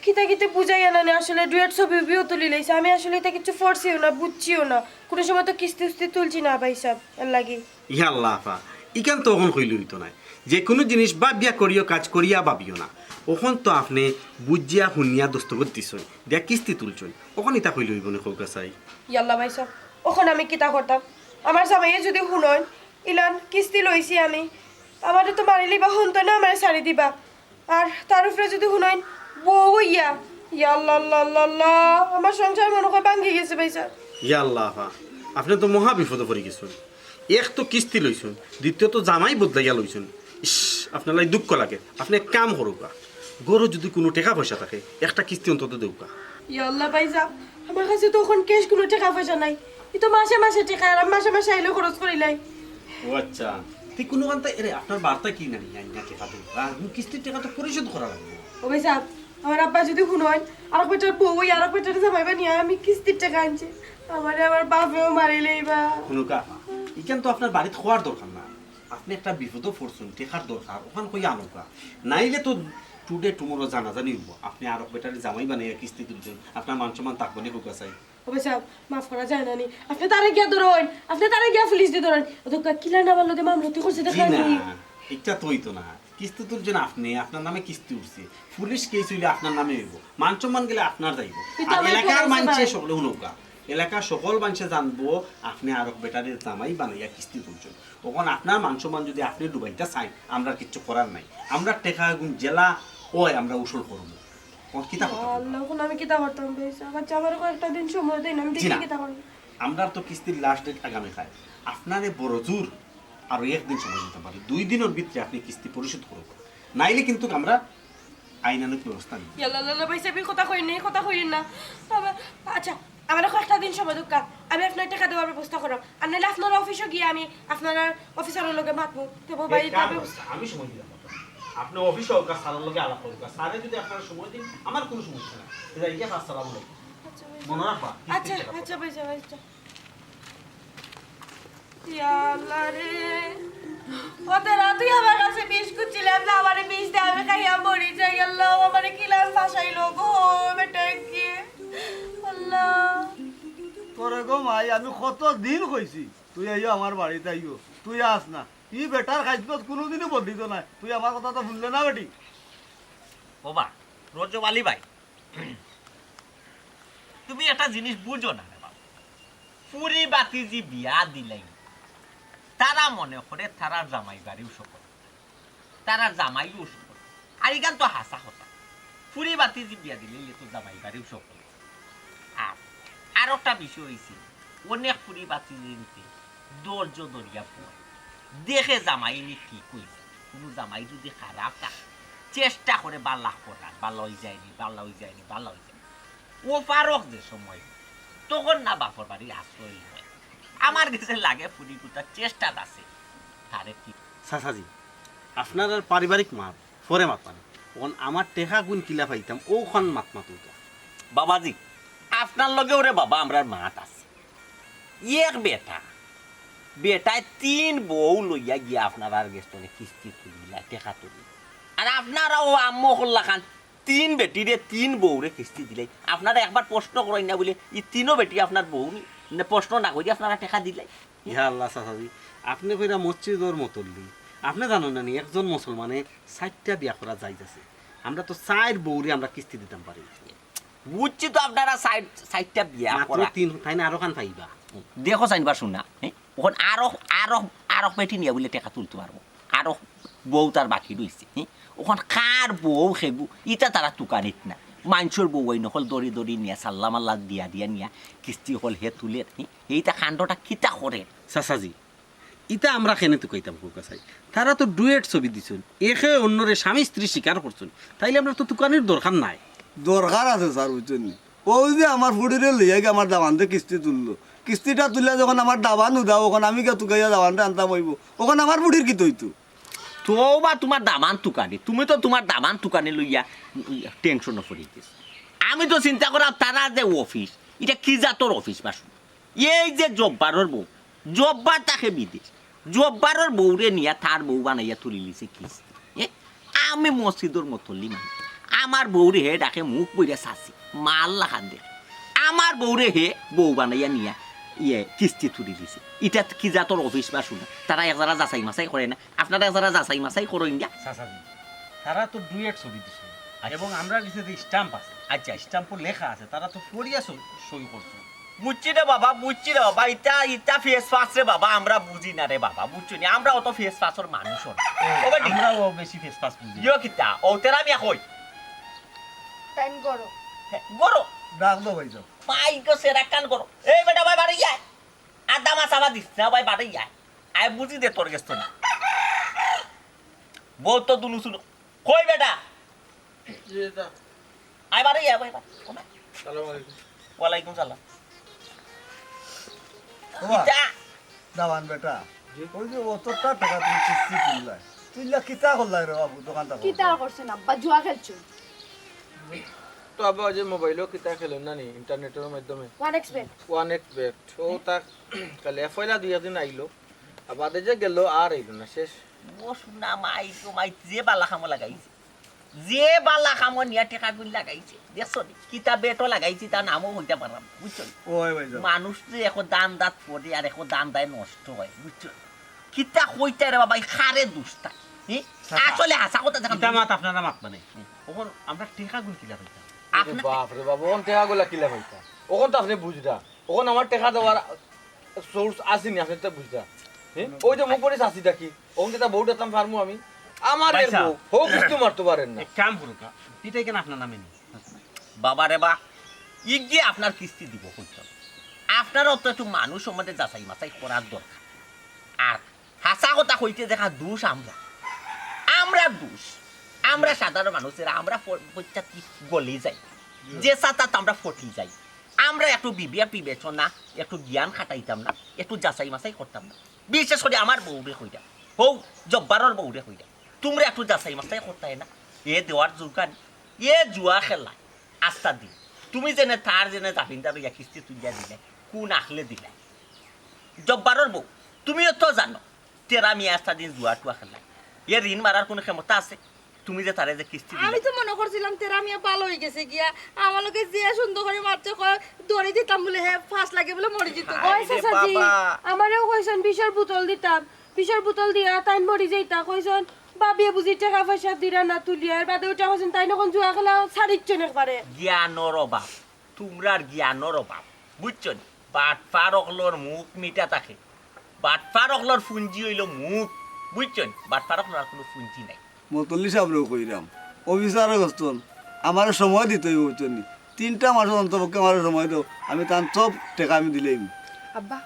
কিতা কিতা বুঝাইয়া নানি, আসলে ডুয়েট ছবি উবিও তুলিলাইছে। আমি আসলে ইতা কিচ্ছু পড়ছিও না, বুঝছিও না। কুনু সময় তো কিস্তি উস্তি তুলছি না ভাইসাব, এরলাগি। ইয়া আল্লাহ আফা, ইখান তো অখন কইলে অইতো নায়। যেকুনু জিনিস ভাবিয়া করিও, কাজ করিয়া ভাবিও না। অখন তো আপনে বুঝিয়া হুনিয়া দস্তখত দিছইন, দিয়া কিস্তি তুলছইন, অখন ইতা কইলে অইবো নি কউক্কা চাই? ইয়াল্লা ভাইসাব, অখন আমি কিতা করতাম? আমার জামাইয়ে যুদি হুনইন, ইলান কিস্তি লইছি আমি, আমারে তো মারিলিবা, হুনতইন না, আমারে ছাড়ি দিবা। আর তার উপরে যুদি হুনইন বউ অইয়া, ইয়াল্লা, আল্লাহ, আল্লাহ, আল্লাহ, আমার সংসার মনো কয় ভাঙ্গি গেছে ভাইসাব। ইয়া আল্লাহ আফা, আপনে তো মহা বিপদো পড়ি গেছইন। এক তো কিস্তি লইছইন, দ্বিতীয়ত জামাই বদলাইয়া লইছইন। ইস, আপনার লাগি দুঃখ লাগে। আপনে এক কাম করউক্কা, ঘরো যুদি কুনু টেকা পয়সা থাকে, একটা কিস্তি অন্তত দেউক্কা। ইয়াল্লা ভাইসাব, আমার কাছে তো অখন ক্যাশ কুনু টেকা পয়সা নাই। ই তো মাসে মাসে টেকা, আর আমি মাসে মাসে আইলে খরচ করিলাই। ও আচ্ছা, তে কুনু কান্তা, এরে, আপনার বার্তা কি নানি, আইনা টেকা দেউক্কা, কিস্তির টেকা তো পরিশোধ করা লাগবো। ও ভাইসাব, আমার আব্বা যুদি হুনইন, আরক বেটার বউ অইয়া আরক বেটারে জামাই বানাইয়া আমি কিস্তির টেকা আনছি, আমারে আমার বাপেও মারিলাইবা। হুনউক্কা, ইখান তো আপনার বাড়িত কওয়ার দরকার না। আপনে একটা বিপদো পড়ছইন, টেকার দরকার, অখান কইয়া আনউক্কা। নাইলে তো today tomorrow জানাজানি অইবো। আপনে আরক বেটারে জামাই বানাইয়া কিস্তি তুলছইন, আপনার মান সম্মান থাকবো নি কউক্কা চাই? ও ভাইসাব, মাফ করা যায় না নি। আপনে তারে গিয়া ধরইন, আপনে তারে গিয়া পুলিশ দি ধরইন। ও তো কিলা না আমার লগে মামলতি করছে, জি দেখলা না, নি? ইটা তো অইতো না। কিস্তি তুলছইন আপনে, আপনার নামে কিস্তি উঠছে, পুলিশ কেস অইলে আপনার নামে অইবো, মান সম্মান গেলে আপনার যাইবো। ইটা আর আমার এলাকার মানষে সকলে হুনউক্কা, এলাকার সকল মানষে জানবো আপনে আরক বেটারে জামাই বানাইয়া কিস্তি তুলছইন। অখন আপনার মান সম্মান যুদি আপনে ডুবাইতা চাইন, আমরার কিচ্ছু করার নাই। আমরার টেকা গুন যেলা অয় আমরা উসুল করমু। অখন কিতা করতাম? আল্লাহ, অখন আমি কিতা করতাম ভাইসাব? আচ্ছা, আমারে কয়েকটা দিন সময় দেইন, আমি দেখি কিতা করি। আমরার তো কিস্তির last date আগামীকাইল। আপনারে বড় জোর আরো একদিন সময় দিতাম পারি। দুই দিনর ভিতরে আপনে কিস্তি পরিশোধ করউক্কা, নাইলে কিন্তু আমরা আইনানুগ ব্যবস্থা নিমু। ইয়াল্লা, ইয়াল্লা, ভাইসাব, ই কথা কইন না, ই কথা কইন না। আচ্ছা, আমারে কয়েকটা দিন সময় দেউক্কা, আমি আপনার টেকা দেওয়ার ব্যবস্থা করমু। আর নাইলে আপনার অফিসো গিয়া আমি আপনার অফিসারর লগে মাতমু। তে বাবা, এক কাম করুন, আমি সময় দিলাম আপনারে। আপনে অফিসো অউক্কা, স্যারর লগে আলাপ করউক্কা। স্যারে যুদি আপনারে সময় দেইন, আমার কুনু সমস্যা নাই। যাই গিয়া, আসসালামু আলাইকুম। আচ্ছা, ভাইসাব। মনো রাখবা, আচ্ছা, আচ্ছা, ভাইসাব, আচ্ছা। ইয়া আল্লাহ রে। অত রাত তুই আমার কাছে বিষ খুঁজছিলাম না, আমারে বিষ দে, আমি খাইয়া মরি যাই। আল্লাহ, আমারে কিলান ফাঁসাইলো গো, বেটা কি? আল্লাহ। তোরে গো মাই, আমি কত দিন কইছি, তুই আইও আমার বাড়িত আইও, তুই আস না। ই বেটার খাইজলত কুনুদিনও বদলিত নায়, তুই আমার কথা তো হুনলে না বেটি। ও বা, রজব আলী ভাই, তুমি একটা জিনিস বুঝো না রে বাবা। ফুরি বাতিজি বিয়া দিলাই, তারা মনে করে তারার জামাই বাড়িও সকল, তারার জামাইও সকল। আর ইখান তো হাছা কথা। ফুরি বাতিজি বিয়া দিলে তো জামাই বাড়িও সকল। আর, আর একটা বিষয় অইছে, অনেক ফুরি বাতিজি ধৈর্য ধরিয়া বয়। দেখে জামাই নি কি কইছে। কুনু জামাই যুদি খারাপ থাকে, চেষ্টা করে বালা করার, বালা অইযায়নি, বালা অইযায়নি, বালা অইযায়নি। ও ফারুক যে সময়, তখন না বাপর বাড়ি আশ্রয় লয়। আমার গেছে লাগে ফুরি কুতা চেষ্টা আছে, তারে কি। চাচাজি, আপনার আর পারিবারিক মাত, পরে মাতবানে। অখন আমার টেকাগুন কিলা পাইতাম, অউ খান মাত মাতুক্কা। বাবাজি, আপনার লগে ওরে বাবা আমরার মাত আছে। এক বেটা, বেটায় তিন বউ লইয়া গিয়া আপনারার গেছ থনে কিস্তি তুলিলা, টেকা তুলিলা। আর আপনারা অউ আম্মকর লাখান তিন বেটিরে তিন বউরে কিস্তি দিলাই। আপনারা একবার প্রশ্ন করইন না বুলে, ই তিনও বেটি আপনার বউ নি? না, প্রশ্ন না করি আপনারা টেকা দিলাই। ইয়া আল্লাহ চাচাজি, আপনে কইরা মসজিদর মতল্লি। আপনে জানইন না নি, একজন মুসলমানে চাইরটা বিয়া করা জায়েজ আছে। আমরা তো চাইর বউরে আমরা কিস্তি দিতাম পারি না। বুঝছি তো আপনারা চাইর, চাইরটা বিয়া মাত্র করা। তিন, তাইন আরো খান পাইবা। দেখো চাইনবা শুনা, হ্যাঁ? অখন আরো, আরো, আরো বেটি নিয়া বুলে টেকা তুলতে পারবো। আরো বউ তার বাকি রইছে, হ্যাঁ? অখন কার বউ হেগু, ইটা তারা তুকানিত না। মানষর বউ অইন অকল দড়ি দড়ি নিয়া, সাল্লা মাল্লা দিয়া দিয়া নিয়া, কিস্তি অকল হে তুলের, হ্যাঁ? এইটা কাণ্ডটা কিতা করের? চাচাজি, ইতা আমরা কেনে তুকাইতাম কউক্কা চাই? তারা তো ডুয়েট ছবি দিছইন, একে অন্যরে স্বামী স্ত্রী স্বীকার করছইন, তাইলে আমরার তো তুকানির দরকার নাই। দরকার আছে স্যার, বুঝছইন নি? অউ যে আমার ফুড়িরে লইয়া গিয়া আমার দামান্দে কিস্তি তুললো, কিস্তিটা তুলিয়া যখন আমার দামান উদাও, অখন আমি গিয়া তুকাইয়া দামান্দরে আনতাম অইবো, অখন আমার ফুড়ির কিতা অইতো? তো বা তুমার দামান তুকানি, তুমি তো তুমার দামান তুকানি লইয়া টেনশনো পড়ি গেছো। আমি তো চিন্তা করাম তারার যে অফিস, ইটা কি জাতর অফিস বা শুনো। এই যে জব্বারর বউ, জব্বার থাকে বিদেশ, জব্বারর বউরে নিয়া তার বউ বানাইয়া তুলিলিছে কিস্তি। এ, আমি মসজিদর মতল্লি মানুষ, আমার বউরে হে ডাকে মুখ বইরা চাচি, মার লাখান দেখে। আমার বউরে হে বউ বানাইয়া নিয়া ইয়ে কিস্তি তুলিলিছে। ইটা কি জাতর অফিস বা শুনো, তারা একজারা যাচাই মাচাই করে না? আপনারা একজারা যাচাই মাচাই করইন না। চাচাজি, তারা তো ডুয়েট ছবি দিছইন, আচ্ছা। এবং আমরার গেছে যে স্ট্যাম্প আছে, আচ্ছা। স্ট্যাম্পও লেখা আছে, তারা তো পড়িয়া সই, সই করছইন। বুঝছি রে বাবা, বুঝছি রে বাবা, ইতা, ইতা ফেস ফাস রে বাবা, আমরা বুঝি না রে বাবা, বুঝছো নি? আমরা অত ফেস ফাসর মানুষ না। ও, ও বেটি। আমরাও বেশি ফেস ফাস বুঝি। ইয়ো কিতা? ও তেরা মিয়া কই? টাইম করো। হে, গরো। ডাক দাও ভাই যাও। মাই গো, সেরা কান গরো। এই বেটা ভাই, বাড়ি আয়। আদা মাছ আবার দিস না ভাই, বাড়ি আয়। আয় বুঝি দে তোর গেছ থনে। বউ তো দুনু শুনো। কই বেটা? জি, এটা। আয় বাড়ি আয়, ভাই, বাড়ি। সালাম আলাইকুম। ওয়ালাইকুম সালাম। ওবা, ইটা। দামান বেটা, জি। ওই যে অতটা টেকা তুমি কিস্তি তুললায়, তুইলা কিতা করলায় রে বাবু, দোকানটা কিতা করলায়? করছেন আব্বা? জুয়া খেলছো? তো আব্বা, ওই যে মোবাইলও কিতা খেলেন না নি, ইন্টারনেটের মাধ্যমে? One X bet. One X bet. ও তা খালি পয়লা দুই একদিন আইলো, আর বাদে যে গেল আর আইলো না, শেষ। ও শুনা মাই, তো মাই যে বালা কামো লাগাইছে। যে বালা কামো নিয়া টেকাগুন লাগাইছে, দেখছো নি? কিতা বেটও লাগাইছে, তার নামও কইতাম পারলাম না, বুঝছো নি? ওই ভাই যাও। মানুষ যে এখন দান্দাত পড়ে আর এখন দান্দায় নষ্ট হয়, বুঝছো নি? কিতা কইতায় রে বাবা, ই কারে দুষতায়? হি? চাচা, আসলে হাছা কথা যেখান ইটা মাত আপনারা মাতবা নি। অখন আমরা টেকাগুন কিলা পাইতাম? আরে আপনি বাপ রে বাপ, অখন টেকাগুলা কিলা পাইতাম? অখন তো আপনি বুঝরা। অখন আমার টেকা দেওয়ার সোর্স আছে নি, আপনি তো বুঝরা। হে? ওই যে মুখ পড়ে চাচি ডাকি, অখন যেটা বউ ডাকতাম পারমু আমি? আমার ভাই এর সাহেব। বউ, হো, বুঝতে মারতে পারেন না। এক কাম করুক, ইটাই কেন আপনার নামে নি? বাবা রে বা, ইগিয়ে আপনার কিস্তি দিব কইতাম। আপনারও তো একটু মানুষ সম্বন্ধে যাচাই মাচাই করার দরকার। আর হাছা কথা কইতে দেখা দুষ আমরা। আমরা দুষ। আমরা সাধারণ মানুষেরা, আমরা প-, পইচাত গলি যাই। যে সাতাত আমরা ফটি যাই। আমরা একটু বিবেক বিবেচনা, একটু জ্ঞান খাটাইতাম না, একটু যাচাই মাচাই করতাম না। বিশেষ করে আমার বউরে কইরা, হউ, জব্বারর বউরে কইরা, তুমরা একটু যাচাই মাচাই করতায় না। এ দেওয়ার যোগ্য নি? এ জুয়া খেলায় আস্তা দিন। তুমি যেনে তার যেনে জামিনদার অইয়া কিস্তি তুলিয়া দিলায়, কোন আখলে দিলায়? জব্বারর বউ, তুমিও তো জানো, তেরা মিয়া আস্তা দিন জুয়া টুয়া খেলায়। এ ঋণ মারার কোনো ক্ষমতা আছে? তুমি যে তারে যে কিস্তি দিলায়। আমি তো মনো করছিলাম তেরা মিয়া ভালা অইগেছে গিয়া, আমার লগে যে সুন্দর করি মাতছে, কয় দড়ি দিতাম বুলে হে ফাঁস লাগে বুলে মরি যিতো। ওই হায় রে চাচাজি, বাবা। আমারেও কইছইন বিষর বোতল দিতাম, বিষর বোতল দিয়া তাইন মরি যাইতা, কইছইন ভাবিয়ে বুঝি টেকা পয়সা দিরা না তুলিয়া, এর বাদে উঠা কইছইন তাইন অখন জুয়া খেলা ছাড়িচ্ছইন একবারে। জ্ঞানর অভাব, তুমরার জ্ঞানর অভাব, বুঝছো নি? বাটপার অকলর মুখ মিঠা থাকে, বাটপার অকলর পুঞ্জি অইলো মুখ, বুঝছো নি? বাটপার অকলর আর কোনো পুঞ্জি নাই। মতল্লি সাবরেও কইরাম, অফিসারে কইছইন, আমারে সময় দিতে অইবো, বুঝছো নি? তিনটা মাসর অন্তপক্ষে আমারে সময় দেও, আমি তান সব টেকা আমি দিলাইমু। আব্বা,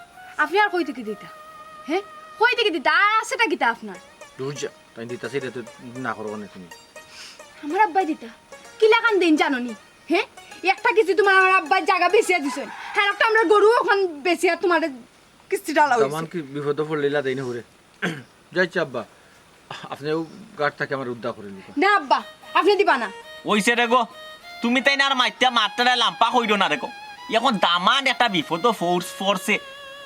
আপনে আর কই থাকি দিতা? হে? কই থাকি দিতা? আর আছেটা কিতা আপনার? দূর যা, তাইন দিতাছে, ইটা তো না করো কেনে তুমি? আমার আব্বায় দিতা? কিলাখান দিন জানো নি? হে? একটা কিস্তি তুমার আমার আব্বায় জাগা বেচিয়া দিছইন, আর একটা আমরার গরু অখন বেচিয়া তুমারে কিস্তিটা লাগাইছে। দামান কি বিপদো পড়লে ইলা দেই না হুরে? যাইছে আব্বা, আপনে অউ ঘাট থাকি আমারে উদ্ধার করি নিবা। না আব্বা, আপনে দিবা না। অইছে রে গো, তুমি তাইন আর মাতিয়া মাতরায় লাম্বা কইরো না রে গো। অখন দামান একটা বিপদো ফৌর- পড়ছে,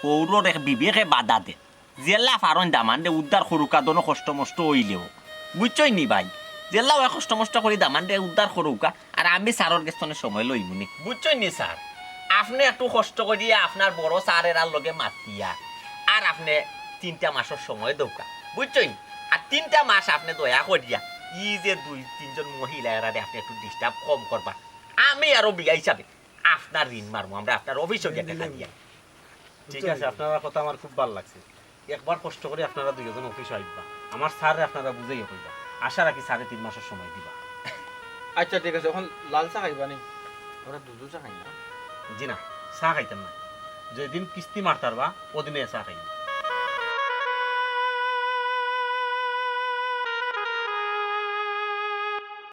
হউরর এক বিবেকে বাধা দে। যেলা পারইন দামানরে উদ্ধার করউক্কা, দোনো কষ্ট মষ্ট অইলেও। বুঝছইন নি ভাই? যেলা অয় কষ্ট মষ্ট করি দামানরে উদ্ধার করউক্কা, আর আমি স্যারর গেছ থনে সময় লইমুনে। বুঝছইন নি স্যার? আপনে একটু কষ্ট করিয়া আপনার বড় স্যার এরার লগে মাতিয়া, আর আপনে তিনটা মাসর সময় দেউক্কা। বুঝছইন? আর তিনটা মাস আপনে দয়া করিয়া ই যে দুই তিনজন মহিলা এরারে আপনে একটু disturb কম করবা। আমি আরো বিয়া হিসাবে আপনার ঋণ মারমু, আমরা আপনার অফিসো গিয়া টেকা দিয়া। ঠিক আছে, আপনারার কথা আমার খুব ভালা লাগছে। একবার কষ্ট করি আপনারা দুইজন অফিসো আইবা, আমার স্যাররে আপনারা বুঝাইয়া কইবা। আশা রাখি স্যারে তিন মাসর সময় দিবা। আচ্ছা, ঠিক আছে, অখন লাল চা খাইবা নি? আমরা দুধ চা খাই না। জি না, চা খাইতাম না। যেদিন কিস্তি মারতারবা, অদিনে চা খাইমু।